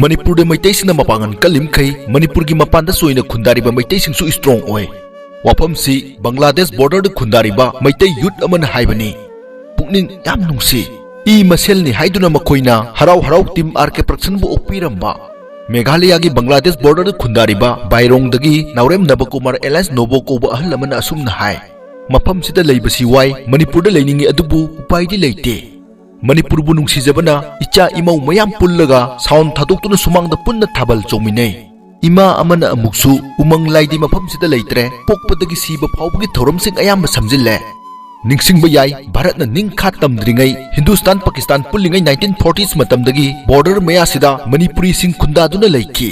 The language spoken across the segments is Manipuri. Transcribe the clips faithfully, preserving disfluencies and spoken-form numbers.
ꯃꯅꯤꯄꯨꯔꯗ ꯃꯩꯇꯩꯁꯤꯡꯅ ꯃꯄꯥꯡꯒꯜ ꯀꯜꯂꯤꯃꯈꯩ ꯃꯅꯤꯄꯨꯔꯒꯤ ꯃꯄꯥꯟꯗ ꯆꯣꯏꯅ ꯈꯨꯟꯗꯥꯔꯤꯕ ꯃꯩꯇꯩꯁꯤꯡꯁꯨ strong ꯑꯣꯏ꯫ ꯋꯥꯐꯝꯁꯤ ꯕꯪꯒ꯭ꯂꯥꯗꯦꯁ borderꯗ ꯈꯨꯟꯗꯥꯔꯤꯕ ꯃꯩꯇꯩ youth ꯑꯃꯅ ꯍꯥꯏꯕꯅꯤ꯫ ꯄꯨꯛꯅꯤꯡ ꯌꯥꯝ ꯅꯨꯡꯁꯤ꯫ ꯏ ꯃꯁꯦꯜꯅꯤ ꯍꯥꯏꯗꯨꯅ ꯃꯈꯣꯏꯅ ꯍꯔꯥꯎ ꯍꯔꯥꯎ Team R K Productionꯕꯨ ꯑꯣꯛꯄꯤꯔꯝꯕ꯫ ꯃꯦꯘꯥꯂꯌꯥꯒꯤ ꯕꯪꯒ꯭ꯂꯥꯗꯦꯁ borderꯗ ꯈꯨꯟꯗꯥꯔꯤꯕ ꯕꯥꯏꯔꯣꯡꯗꯒꯤ ꯅꯥꯎꯔꯦꯝ ꯅꯕꯀꯨꯃꯥꯔ alias ꯅꯣꯕꯣ ꯀꯧꯕ ꯑꯍꯜ ꯑꯃꯅ ꯑꯁꯨꯝꯅ ꯍꯥꯏ, "ꯃꯐꯝꯁꯤꯗ ꯂꯩꯕꯁꯤ ꯋꯥꯏ, ꯃꯅꯤꯄꯨꯔꯗ ꯂꯩꯅꯤꯡꯉꯤ ꯑꯗꯨꯕꯨ ꯎꯄꯥꯏꯗꯤ ꯂꯩꯇꯦ꯫ ꯃꯅꯤꯄꯨꯔꯕꯨ ꯅꯨꯡꯁꯤꯖꯕꯅ ꯏꯆꯥ ꯏꯃꯧ ꯃꯌꯥꯝ ꯄꯨꯜꯂꯒ sound ꯊꯥꯗꯣꯛꯇꯨꯅ ꯁꯨꯃꯥꯡꯗ ꯄꯨꯟꯅ ꯊꯥꯕꯜ ꯆꯣꯡꯃꯤꯟꯅꯩ꯫ ꯏꯃꯥ ꯑꯃꯅ ꯑꯃꯨꯛꯁꯨ ꯎꯃꯪ ꯂꯥꯏꯗꯤ ꯃꯐꯝꯁꯤꯗ ꯂꯩꯇ꯭ꯔꯦ, ꯄꯣꯛꯄꯗꯒꯤ ꯁꯤꯕ ꯐꯥꯎꯕꯒꯤ ꯊꯧꯔꯝꯁꯤꯡ ꯑꯌꯥꯝꯕ ꯁꯝꯖꯤꯜꯂꯦ꯫ ꯅꯤꯡꯁꯤꯡꯕ ꯌꯥꯏ, ꯚꯥꯔꯠꯅ ꯅꯤꯡꯈꯥ ꯇꯝꯗ꯭ꯔꯤꯉꯩ, ꯍꯤꯟꯗꯨꯁꯇꯥꯟ ꯄꯥꯀꯤꯁꯇꯥꯟ ꯄꯨꯜꯂꯤꯉꯩ nineteen forties ꯃꯇꯝꯗꯒꯤ border ꯃꯌꯥꯁꯤꯗ ꯃꯅꯤꯄꯨꯔꯤꯁꯤꯡ ꯈꯨꯟꯗꯥꯗꯨꯅ ꯂꯩꯈꯤ꯫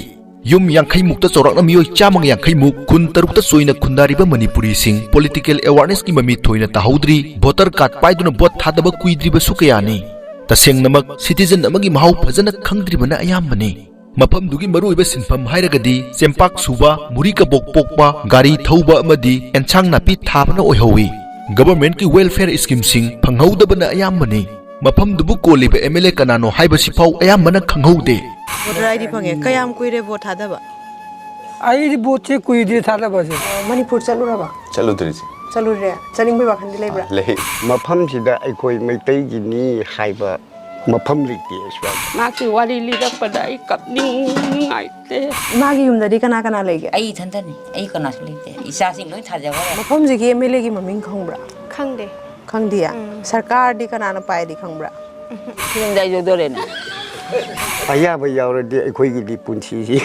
ꯌꯨꯝ ꯌꯥꯡꯈꯩ ꯃꯨꯛꯇ ꯆꯥꯎꯔꯥꯛꯅ ꯃꯤꯑꯣꯏ ꯆꯥꯝꯃꯒ ꯌꯥꯡꯈꯩ ꯃꯨꯛ ꯈꯨꯟ ꯇꯔꯨꯛꯇ ꯆꯣꯏꯅ ꯈꯨꯟꯗꯥꯔꯤꯕ ꯃꯅꯤꯄꯨꯔꯤꯁꯤꯡ political awarenessꯀꯤ ꯃꯃꯤ ꯊꯣꯏꯅ ꯇꯥꯍꯧꯗ꯭ꯔꯤ, voter card ꯄꯥꯏꯗꯨꯅ vote ꯊꯥꯗꯕ ꯀꯨꯏꯗ꯭ꯔꯤꯕꯁꯨ ꯀꯌꯥꯅꯤ꯫ ꯇꯁꯦꯡꯅꯃꯛ citizen ꯑꯃꯒꯤ ꯃꯍꯥꯎ ꯐꯖꯅ ꯈꯪꯗ꯭ꯔꯤꯕꯅ ꯑꯌꯥꯝꯕꯅꯤ꯫ ꯃꯐꯝꯗꯨꯒꯤ ꯃꯔꯨꯑꯣꯏꯕ ꯁꯤꯟꯐꯝ ꯍꯥꯏꯔꯒꯗꯤ ꯆꯦꯡꯄꯥꯛ ꯁꯨꯕ, ꯃꯨꯔꯤ ꯀꯕꯣꯛ ꯄꯣꯛꯄ, ꯒꯥꯔꯤ ꯊꯧꯕ ꯑꯃꯗꯤ ꯑꯦꯟꯁꯥꯡ ꯅꯥꯄꯤ ꯊꯥꯕꯅ ꯑꯣꯏꯍꯧꯋꯤ꯫ Governmentꯀꯤ welfare schemeꯁꯤꯡ ꯐꯪꯍꯧꯗꯕꯅ ꯑꯌꯥꯝꯕꯅꯤ꯫ ꯃꯐꯝꯗꯨꯕꯨ ꯀꯣꯜꯂꯤꯕ MLA ꯀꯅꯥꯅꯣ ꯍꯥꯏꯕꯁꯤꯐꯥꯎ ꯑꯌꯥꯝꯕꯅ ꯈꯪꯍꯧꯗꯦ꯫ Voter ID ꯐꯪꯉꯦ꯫ ꯀꯌꯥꯝ ꯀꯨꯏꯔꯦ vote ꯊꯥꯗꯕ? ꯑꯩꯗꯤ voteꯁꯦ ꯀꯨꯏꯗ꯭ꯔꯤ ꯊꯥꯗꯕꯁꯦ꯫ ꯃꯅꯤꯄꯨꯔ ꯆꯠꯂꯨꯔꯕ? ꯆꯠꯂꯨꯗ꯭ꯔꯤ ꯏꯆꯦ꯫ ꯆꯠꯂꯨꯔꯦ꯫ ꯆꯠꯅꯤꯡꯕꯒꯤ ꯋꯥꯈꯜꯗꯤ ꯂꯩꯕ꯭ꯔꯥ? ꯂꯩ꯫ ꯃꯐꯝꯁꯤꯗ ꯑꯩꯈꯣꯏ ꯃꯩꯇꯩꯒꯤꯅꯤ ꯍꯥꯏꯕ ꯃꯐꯝ ꯂꯩꯇꯦ ꯑꯁ꯭ꯋꯥꯏꯗ꯫ ꯃꯥꯒꯤ ꯋꯥꯔꯤ ꯂꯤꯔꯛꯄꯗ ꯑꯩ ꯀꯞꯅꯤꯡ ꯅꯨꯡꯉꯥꯏꯇꯦ꯫ ꯃꯥꯒꯤ ꯌꯨꯝꯗꯗꯤ ꯀꯅꯥ ꯀꯅꯥ ꯂꯩꯒꯦ? ꯑꯩ ꯏꯊꯟꯇꯅꯤ꯫ ꯑꯩ ꯀꯅꯥꯁꯨ ꯂꯩꯇꯦ꯫ ꯏꯆꯥꯁꯤꯡ ꯂꯣꯏ ꯊꯥꯖꯈ꯭ꯔꯦ꯫ ꯃꯐꯝꯁꯤꯒꯤ MLAꯒꯤ ꯃꯃꯤꯡ ꯈꯪꯕ꯭ꯔꯥ? ꯈꯪꯗꯦ꯫ ꯈꯪꯗꯤꯌꯦ? ꯎꯝ꯫ ꯁꯔꯀꯥꯔꯗꯤ ꯀꯅꯥꯅ ꯄꯥꯏꯗꯤ ꯈꯪꯕ꯭ꯔꯥ? ꯌꯨꯝꯗ ꯑꯩ ꯌꯧꯗꯣꯔꯦꯅꯦ꯫ ꯑꯌꯥꯕ ꯌꯥꯎꯔꯗꯤ ꯑꯩꯈꯣꯏꯒꯤꯗꯤ ꯄꯨꯟꯁꯤꯁꯤ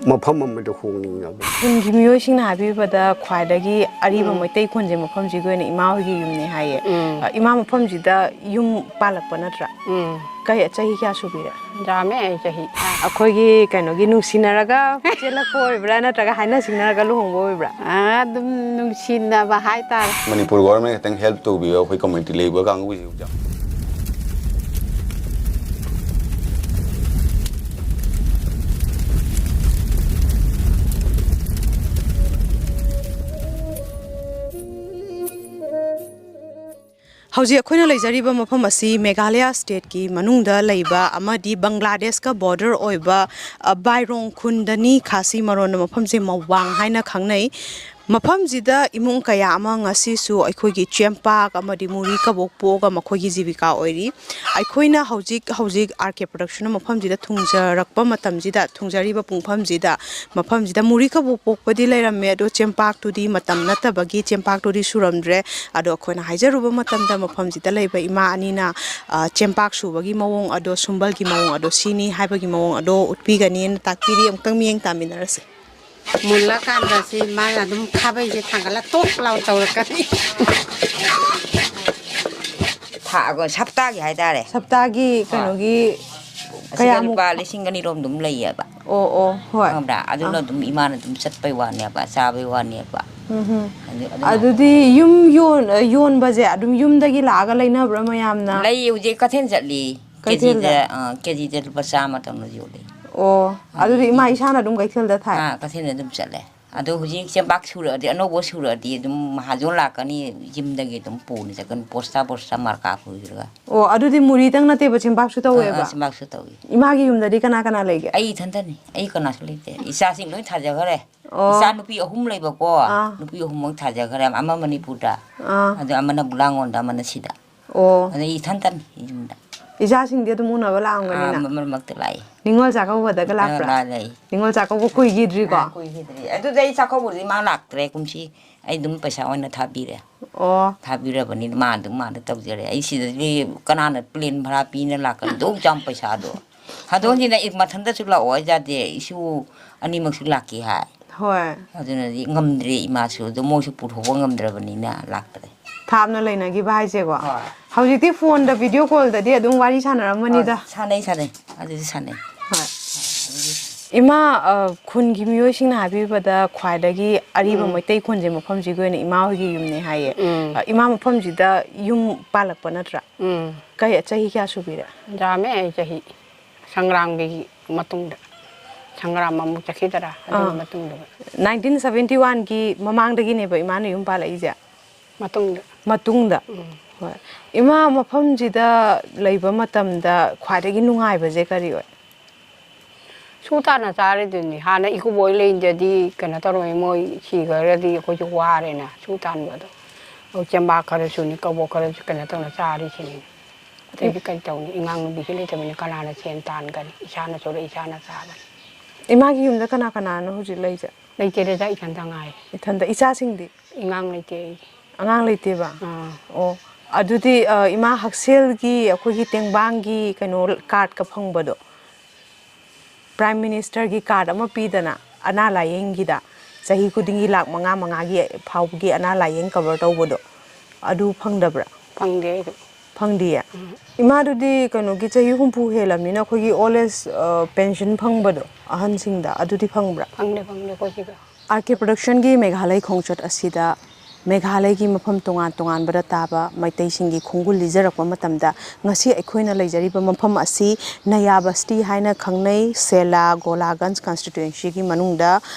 ꯃꯐꯝ ꯑꯃꯗ ꯍꯣꯡꯅꯤꯡꯉꯕꯅꯤ꯫ ꯈꯨꯟꯒꯤ ꯃꯤꯑꯣꯏꯁꯤꯡꯅ ꯍꯥꯏꯕꯤꯕꯗ ꯈ꯭ꯋꯥꯏꯗꯒꯤ ꯑꯔꯤꯕ ꯎꯝ꯫ ꯃꯩꯇꯩ ꯈꯨꯟꯁꯦ ꯃꯐꯝꯁꯤꯒꯤ ꯑꯣꯏꯅ ꯏꯃꯥ ꯍꯣꯏꯒꯤ ꯌꯨꯝꯅꯦ ꯍꯥꯏꯌꯦ꯫ ꯎꯝ꯫ ꯑ, ꯏꯃꯥ ꯃꯐꯝꯁꯤꯗ ꯌꯨꯝ ꯄꯥꯜꯂꯛꯄ ꯅꯠꯇ꯭ꯔꯥ? ꯎꯝ꯫ ꯀꯩ, ꯆꯍꯤ ꯀꯌꯥ ꯁꯨꯕꯤꯔꯦ? ꯌꯥꯝꯃꯦ ꯑꯩ ꯆꯍꯤ꯫ ꯑꯩꯈꯣꯏꯒꯤ ꯀꯩꯅꯣꯒꯤ ꯅꯨꯡꯁꯤꯅꯔꯒ ꯆꯦꯜꯂꯛꯄ ꯑꯣꯏꯕ꯭ꯔꯥ ꯅꯠꯇ꯭ꯔꯒ ꯍꯥꯏꯅ ꯁꯤꯡꯅꯔꯒ ꯂꯨꯍꯣꯡꯕ ꯑꯣꯏꯕ꯭ꯔꯥ? ꯑꯥ, ꯑꯗꯨꯝ ꯅꯨꯡꯁꯤꯅꯕ ꯍꯥꯏꯇꯥꯔꯦ꯫ ꯃꯅꯤꯄꯨꯔ government ꯈꯤꯇꯪ help ꯇꯧꯕꯤꯌꯣ, ꯑꯩꯈꯣꯏ community ꯂꯩꯕ ꯀꯥꯡꯕꯨꯁꯦ ꯍꯧꯖꯤꯛ ꯌꯥꯝ ꯍꯧꯖꯤꯛ ꯑꯩꯈꯣꯏꯅ ꯂꯩꯖꯔꯤꯕ ꯃꯐꯝ ꯑꯁꯤ ꯃꯦꯘꯥꯂꯌꯥ ꯁ꯭ꯇꯦꯠꯀꯤ ꯃꯅꯨꯡꯗ ꯂꯩꯕ ꯑꯃꯗꯤ ꯕꯪꯒ꯭ꯂꯥꯗꯦꯁꯀ ꯕꯣꯔꯗꯔ ꯑꯣꯏꯕ, ꯑ, ꯕꯥꯏꯔꯣꯡ ꯈꯨꯟꯗꯅꯤ꯫ ꯈꯥꯁꯤ ꯃꯔꯣꯟꯗ ꯃꯐꯝꯁꯦ ꯃꯋꯥꯡ ꯍꯥꯏꯅ ꯈꯪꯅꯩ꯫ ꯃꯐꯝꯁꯤꯗ ꯏꯃꯨꯡ ꯀꯌꯥ ꯑꯃ ꯉꯁꯤꯁꯨ ꯑꯩꯈꯣꯏꯒꯤ ꯆꯦꯡꯄꯥꯛ ꯑꯃꯗꯤ ꯃꯨꯔꯤ ꯀꯕꯣꯛ ꯄꯣꯛꯑꯒ ꯃꯈꯣꯏꯒꯤ ꯖꯤꯕꯤꯀꯥ ꯑꯣꯏꯔꯤ꯫ ꯑꯩꯈꯣꯏꯅ ꯍꯧꯖꯤꯛ ꯍꯧꯖꯤꯛ ꯑꯥꯔ ꯀꯦ ꯄ꯭ꯔꯗꯛꯁꯟꯅ ꯃꯐꯝꯁꯤꯗ ꯊꯨꯡꯖꯔꯛꯄ ꯃꯇꯝꯁꯤꯗ, ꯊꯨꯡꯖꯔꯤꯕ ꯄꯨꯡꯐꯝꯁꯤꯗ, ꯃꯐꯝꯁꯤꯗ ꯃꯨꯔꯤ ꯀꯕꯣꯛ ꯄꯣꯛꯄꯗꯤ ꯂꯩꯔꯝꯃꯦ, ꯑꯗꯣ ꯆꯦꯡꯄꯥꯛꯇꯨꯗꯤ ꯃꯇꯝ ꯅꯠꯇꯕꯒꯤ ꯆꯦꯡꯄꯥꯛꯇꯨꯗꯤ ꯁꯨꯔꯝꯗ꯭ꯔꯦ꯫ ꯑꯗꯣ ꯑꯩꯈꯣꯏꯅ ꯍꯥꯏꯖꯔꯨꯕ ꯃꯇꯝꯗ ꯃꯐꯝꯁꯤꯗ ꯂꯩꯕ ꯏꯃꯥ ꯑꯅꯤꯅ, ꯑ, ꯆꯦꯡꯄꯥꯛ ꯁꯨꯕꯒꯤ ꯃꯑꯣꯡ ꯑꯗꯣ, ꯁꯨꯝꯕꯜꯒꯤ ꯃꯑꯣꯡ ꯑꯗꯣ ꯁꯤꯅꯤ ꯍꯥꯏꯕꯒꯤ ꯃꯑꯣꯡ ꯑꯗꯣ ꯎꯠꯄꯤꯒꯅꯤꯅ ꯇꯥꯛꯄꯤꯔꯤ꯫ ꯑꯃꯨꯛꯇꯪ ꯃꯤꯠꯌꯦꯡ ꯇꯥꯃꯤꯟꯅꯔꯁꯦ꯫ ꯃꯨꯜꯂꯀꯥꯟꯗ ꯁꯤ ꯃꯥꯅ ꯑꯗꯨꯝ ꯈꯥꯕꯩꯁꯦ ꯊꯥꯡꯒꯠꯂ ꯇꯣꯛ ꯂꯥꯎ ꯇꯧꯔꯛꯀꯅꯤ꯫ ꯊꯥ-, ꯁꯞꯇꯥꯒꯤ ꯍꯥꯏꯇꯥꯔꯦ꯫ ꯁꯞꯇꯥꯒꯤ ꯍꯣꯏ꯫ ꯀꯩꯅꯣꯒꯤ ꯑꯁꯤꯗ ꯀꯌꯥꯃꯨꯛ? ꯂꯨꯄꯥ ꯂꯤꯁꯤꯡ ꯑꯅꯤ ꯔꯣꯝ ꯑꯗꯨꯝ ꯂꯩꯌꯦꯕ꯫ ꯑꯣ, ꯑꯣ, ꯍꯣꯏ꯫ ꯈꯪꯕ꯭ꯔꯥ? ꯑꯗꯨꯅ ꯑꯥ꯫ ꯑꯗꯨꯝ ꯏꯃꯥꯅ ꯑꯗꯨꯝ ꯆꯠꯄꯩ ꯋꯥꯅꯦꯕ, ꯆꯥꯕꯩ ꯋꯥꯅꯦꯕ꯫ ꯎꯝ ꯍꯝ꯫ ꯑꯗꯨ, ꯑꯗꯨꯅ ꯑꯗꯨꯗꯤ ꯌꯨꯝ ꯌꯣꯟ-, ꯌꯣꯟꯕꯁꯦ ꯑꯗꯨꯝ ꯌꯨꯝꯗꯒꯤ ꯂꯥꯛꯑꯒ ꯂꯩꯅꯕ꯭ꯔꯥ ꯃꯌꯥꯝꯅ? ꯂꯩ, ꯍꯧꯖꯤꯛ ꯀꯩꯊꯦꯜ ꯆꯠꯂꯤ꯫ ꯀꯩꯊꯦꯜꯗ? ꯀꯦꯖꯤꯗ, ꯑꯥ, ꯀꯦꯖꯤꯗ ꯂꯨꯄꯥ ꯆꯥꯝꯃ ꯇꯧꯅ ꯌꯣꯜꯂꯤ꯫ ꯑꯣ, ꯑꯗꯨꯗꯤ ꯑꯗꯨꯗꯤ ꯏꯃꯥ ꯏꯁꯥꯅ ꯑꯗꯨꯝ ꯀꯩꯊꯦꯜꯗ ꯊꯥꯏ? ꯑꯥ, ꯀꯩꯊꯦꯜꯗ ꯑꯗꯨꯝ ꯆꯠꯂꯦ꯫ ꯑꯗꯣ ꯍꯧꯖꯤꯛ ꯆꯦꯡꯄꯥꯛ ꯁꯨꯔꯛꯑꯗꯤ, ꯑꯅꯧꯕ ꯁꯨꯔꯛꯑꯗꯤ ꯑꯗꯨꯝ ꯃꯍꯥꯖꯣꯟ ꯂꯥꯛꯀꯅꯤ, ꯌꯨꯝꯗꯒꯤ ꯑꯗꯨꯝ ꯄꯨꯅ ꯆꯠꯀꯅꯤ, ꯕꯣꯁꯇꯥ ꯕꯣꯁꯇꯥ ꯃꯥꯔꯀꯥ ꯄꯨꯔꯒ꯫ ꯑꯣ, ꯑꯗꯨꯗꯤ ꯃꯨꯔꯤꯇꯪ ꯅꯠꯇꯦꯕ, ꯆꯦꯡꯄꯥꯛꯁꯨ ꯑꯥ, ꯑꯥ, ꯇꯧꯋꯦꯕ? ꯆꯦꯡꯄꯥꯛꯁꯨ ꯇꯧꯏ꯫ ꯏꯃꯥꯒꯤ ꯌꯨꯝꯗꯗꯤ ꯀꯅꯥ ꯀꯅꯥ ꯂꯩꯒꯦ? ꯑꯩ ꯏꯊꯟꯇꯅꯤ, ꯑꯩ ꯀꯅꯥꯁꯨ ꯂꯩꯇꯦ꯫ ꯏꯆꯥꯁꯤꯡ ꯂꯣꯏ ꯊꯥꯖꯈ꯭ꯔꯦ꯫ ꯑꯣ꯫ ꯏꯆꯥ ꯅꯨꯄꯤ ꯑꯍꯨꯝ ꯂꯩꯕꯀꯣ, ꯑꯥ꯫ ꯅꯨꯄꯤ ꯑꯍꯨꯝꯃꯛ ꯊꯥꯖꯈ꯭ꯔꯦ, ꯑꯃ ꯃꯅꯤꯄꯨꯔꯗ, ꯑꯥ꯫ ꯑꯗ ꯑꯃꯅ ꯕꯨꯂꯥꯡꯒꯣꯟꯗ, ꯑꯃꯅ ꯁꯤꯗ꯫ ꯑꯣ꯫ ꯑꯗ ꯑꯩ ꯏꯊꯟꯇꯅꯤ ꯌꯨꯝꯗ꯫ ꯏꯆꯥꯁꯤꯡꯗꯤ ꯑꯗꯨꯝ ꯎꯅꯕ ꯂꯥꯛꯑꯝꯒꯅꯤꯅ? ꯑꯥ, ꯃꯔꯛ ꯃꯔꯛꯇ ꯂꯥꯛꯏ꯫ ꯅꯤꯉꯣꯜ ꯆꯥꯛꯀꯧꯕꯗꯒ ꯑꯥ, ꯂꯥꯛꯄ꯭ꯔꯥ? ꯂꯥꯛꯑꯦ, ꯂꯥꯛꯑꯦ꯫ ꯅꯤꯉꯣꯜ ꯆꯥꯛꯀꯧꯕ ꯀꯨꯏꯈꯤꯗ꯭ꯔꯤꯀꯣ? ꯑꯥ, ꯀꯨꯏꯈꯤꯗ꯭ꯔꯤ꯫ ꯑꯗꯨꯗ ꯑꯩ ꯆꯥꯛꯀꯧꯕꯗꯤ ꯃꯥ ꯂꯥꯛꯇ꯭ꯔꯦ ꯀꯨꯝꯁꯤ꯫ ꯑꯩ ꯑꯗꯨꯝ ꯄꯩꯁꯥ ꯑꯣꯏꯅ ꯊꯥꯕꯤꯔꯦ꯫ ꯑꯣ꯫ ꯊꯥꯕꯤꯔꯕꯅꯤꯅ ꯃꯥ ꯑꯗꯨꯝ ꯃꯥꯗ ꯇꯧꯖꯔꯦ꯫ ꯑꯩ ꯁꯤꯗꯗꯤ ꯀꯅꯥꯅ ꯄ꯭ꯂꯦꯟ ꯚꯔꯥ ꯄꯤꯅ ꯂꯥꯛꯀꯅꯤ? ꯑꯗꯨꯛ ꯌꯥꯝ ꯄꯩꯁꯥꯗꯣ꯫ ꯍꯥꯗꯣꯟꯁꯤꯅ ꯑꯦ, ꯃꯊꯟꯇꯁꯨ ꯂꯥꯛꯑꯣ ꯍꯥꯏ ꯌꯥꯗꯦ, ꯏꯁꯨ ꯑꯅꯤꯃꯛꯁꯨ ꯂꯥꯛꯀꯦ ꯍꯥꯏ꯫ ꯍꯣꯏ꯫ ꯑꯗꯨꯅꯗꯤ ꯉꯝꯗ꯭ꯔꯦ ꯏꯃꯥꯁꯨ, ꯑꯗꯨ ꯃꯣꯏꯁꯨ ꯄꯨꯊꯣꯛꯄ ꯉꯝꯗ꯭ꯔꯕꯅꯤꯅ ꯂꯥꯛꯇ꯭ꯔꯦ꯫ ꯊꯥꯞꯅ ꯂꯩꯅꯈꯤꯕ ꯍꯥꯏꯁꯦꯀꯣ꯫ ꯍꯣꯏ꯫ ꯍꯧꯖꯤꯛꯇꯤ ꯐꯣꯟꯗ, ꯚꯤꯗꯤꯑꯣ ꯀꯣꯜꯗꯗꯤ ꯑꯗꯨꯝ ꯋꯥꯔꯤ ꯁꯥꯟꯅꯔꯝꯃꯅꯤꯗ꯫ ꯑ, ꯁꯥꯟꯅꯩ, ꯁꯥꯟꯅꯩ꯫ ꯑꯗꯨꯗꯤ ꯁꯥꯟꯅꯩ꯫ ꯍꯣꯏ꯫ ꯏꯃꯥ, ꯑ, ꯈꯨꯟꯒꯤ ꯃꯤꯑꯣꯏꯁꯤꯡꯅ ꯍꯥꯏꯕꯤꯕꯗ ꯈ꯭ꯋꯥꯏꯗꯒꯤ ꯑꯔꯤꯕ ꯎꯝ꯫ ꯃꯩꯇꯩ ꯈꯨꯟꯁꯦ ꯃꯐꯝꯁꯤꯒꯤ ꯑꯣꯏꯅ ꯏꯃꯥ ꯍꯣꯏꯒꯤ ꯌꯨꯝꯅꯦ ꯍꯥꯏꯌꯦ꯫ ꯎꯝ꯫ ꯑ, ꯏꯃꯥ ꯃꯐꯝꯁꯤꯗ ꯌꯨꯝ ꯄꯥꯜꯂꯛꯄ ꯅꯠꯇ꯭ꯔꯥ? ꯎꯝ꯫ ꯀꯩ, ꯆꯍꯤ ꯀꯌꯥ ꯁꯨꯕꯤꯔꯦ? ꯌꯥꯝꯃꯦ ꯑꯩ ꯆꯍꯤ꯫ ꯁꯪꯒ꯭ꯔꯥꯝꯒꯤ ꯃꯇꯨꯡꯗ꯫ ꯁꯪꯒ꯭ꯔꯥꯝ ꯑꯃꯨꯛ ꯆꯠꯈꯤꯗꯔꯥ? ꯑꯗꯨꯒꯤ ꯑꯥ꯫ ꯃꯇꯨꯡꯗ꯫ ꯅꯥꯏꯟꯇꯤꯟ ꯁꯚꯦꯟꯇꯤ ꯋꯥꯟꯒꯤ ꯃꯃꯥꯡꯗꯒꯤꯅꯦꯕ ꯏꯃꯥꯅ ꯌꯨꯝ ꯄꯥꯜꯂꯛꯏꯁꯦ? ꯃꯇꯨꯡꯗ꯫ ꯃꯇꯨꯡꯗ? ꯎꯝ꯫ ꯍꯣꯏ꯫ ꯏꯃꯥ, ꯃꯐꯝꯁꯤꯗ ꯂꯩꯕ ꯃꯇꯝꯗ ꯈ꯭ꯋꯥꯏꯗꯒꯤ ꯅꯨꯡꯉꯥꯏꯕꯁꯦ ꯀꯔꯤ ꯑꯣꯏ? ꯁꯨ ꯇꯥꯟꯅ ꯆꯥꯔꯤꯗꯨꯅꯤ꯫ ꯍꯥꯟꯅ ꯏꯀꯨꯕꯣꯏ ꯂꯩꯗꯗꯤ ꯀꯩꯅꯣ ꯇꯧꯔꯝꯃꯤ, ꯃꯣꯏ ꯁꯤꯈ꯭ꯔꯗꯤ ꯑꯩꯈꯣꯏꯁꯨ ꯋꯥꯔꯦꯅ ꯁꯨ ꯇꯥꯟꯕꯗꯣ꯫ ꯍꯧꯖꯤꯛ ꯆꯦꯡꯕꯥꯛ ꯈꯔꯁꯨꯅꯤ, ꯀꯕꯣꯛ ꯈꯔꯁꯨ ꯀꯩꯅꯣ ꯇꯧꯅ ꯆꯥꯔꯤꯁꯤꯅꯤ꯫ ꯑꯇꯩꯗꯤ ꯀꯔꯤ ꯇꯧꯅꯤ? ꯏꯉꯥꯡ ꯅꯨꯄꯤꯁꯨ ꯂꯩꯇꯕꯅꯤꯅ ꯀꯅꯥꯅ ꯁꯦꯟ ꯇꯥꯟꯒꯅꯤ? ꯏꯁꯥꯅ ꯆꯨꯔ ꯏꯁꯥꯅ ꯆꯥꯕꯅꯤ꯫ ꯏꯃꯥꯒꯤ ꯌꯨꯝꯗ ꯀꯅꯥ ꯀꯅꯥꯅꯣ ꯍꯧꯖꯤꯛ ꯂꯩꯁꯦ? ꯂꯩꯇꯦꯗ, ꯏꯊꯟꯇ ꯉꯥꯏꯔꯦ꯫ ꯏꯊꯟꯇ? ꯏꯆꯥꯁꯤꯡꯗꯤ? ꯏꯉꯥꯡ ꯂꯩꯇꯦ ꯑꯩꯒꯤ꯫ ꯑꯉꯥꯡ ꯂꯩꯇꯦꯕ? ꯑꯥ꯫ ꯑꯣ, ꯑꯗꯨꯗꯤ, ꯑ, ꯏꯃꯥ ꯍꯛꯁꯦꯜꯒꯤ ꯑꯩꯈꯣꯏꯒꯤ ꯇꯦꯡꯕꯥꯡꯒꯤ ꯀꯩꯅꯣ ꯀꯥꯔꯠꯀ ꯐꯪꯕꯗꯣ, ꯄ꯭ꯔꯥꯏꯝ ꯃꯤꯅꯤꯁꯇꯔꯒꯤ ꯀꯥꯔꯠ ꯑꯃ ꯄꯤꯗꯅ ꯑꯅꯥ ꯂꯥꯏꯌꯦꯡꯒꯤꯗ ꯆꯍꯤ ꯈꯨꯗꯤꯡꯒꯤ ꯂꯥꯛ ꯃꯉꯥ ꯃꯉꯥꯒꯤ ꯐꯥꯎꯕꯒꯤ ꯑꯅꯥ ꯂꯥꯏꯌꯦꯡ ꯀꯚꯔ ꯇꯧꯕꯗꯣ, ꯑꯗꯨ ꯐꯪꯗꯕ꯭ꯔꯥ? ꯐꯪꯗꯦ ꯑꯩꯁꯨ꯫ ꯐꯪꯗꯤꯌꯦ? ꯎꯝ꯫ ꯏꯃꯥꯗꯨꯗꯤ ꯀꯩꯅꯣꯒꯤ ꯆꯍꯤ ꯍꯨꯝꯐꯨ ꯍꯦꯜꯂꯕꯅꯤꯅ ꯑꯩꯈꯣꯏꯒꯤ ꯑꯣꯜ ꯑꯦꯖ, ꯑ, ꯄꯦꯟꯁꯟ ꯐꯪꯕꯗꯣ ꯑꯍꯟꯁꯤꯡꯗ, ꯑꯗꯨꯗꯤ ꯐꯪꯕ꯭ꯔꯥ? ꯐꯪꯗꯦ, ꯐꯪꯗꯦ ꯑꯩꯈꯣꯏ ꯁꯤꯗ꯫ ꯑꯥꯔ ꯀꯦ ꯄ꯭ꯔꯗꯛꯁꯟꯒꯤ ꯃꯦꯘꯥꯂꯩ ꯈꯣꯡꯆꯠ ꯑꯁꯤꯗ ꯃꯦꯘꯥꯂꯩꯒꯤ ꯃꯐꯝ ꯇꯣꯉꯥꯟ ꯇꯣꯉꯥꯟꯕꯗ ꯇꯥꯕ ꯃꯩꯇꯩꯁꯤꯡꯒꯤ ꯈꯣꯡꯒꯨꯜ ꯂꯤꯖꯔꯛꯄ ꯃꯇꯝꯗ, ꯉꯁꯤ ꯑꯩꯈꯣꯏꯅ ꯂꯩꯖꯔꯤꯕ ꯃꯐꯝ ꯑꯁꯤ ꯅꯌꯥ ꯕꯁꯇꯤ ꯍꯥꯏꯅ ꯈꯪꯅꯩ꯫ ꯁꯦꯂꯥ ꯒꯣꯂꯥꯒꯟꯖ ꯀꯟꯁꯇꯤꯇ꯭ꯋꯦꯟꯁꯤꯒꯤ ꯃꯅꯨꯡꯗ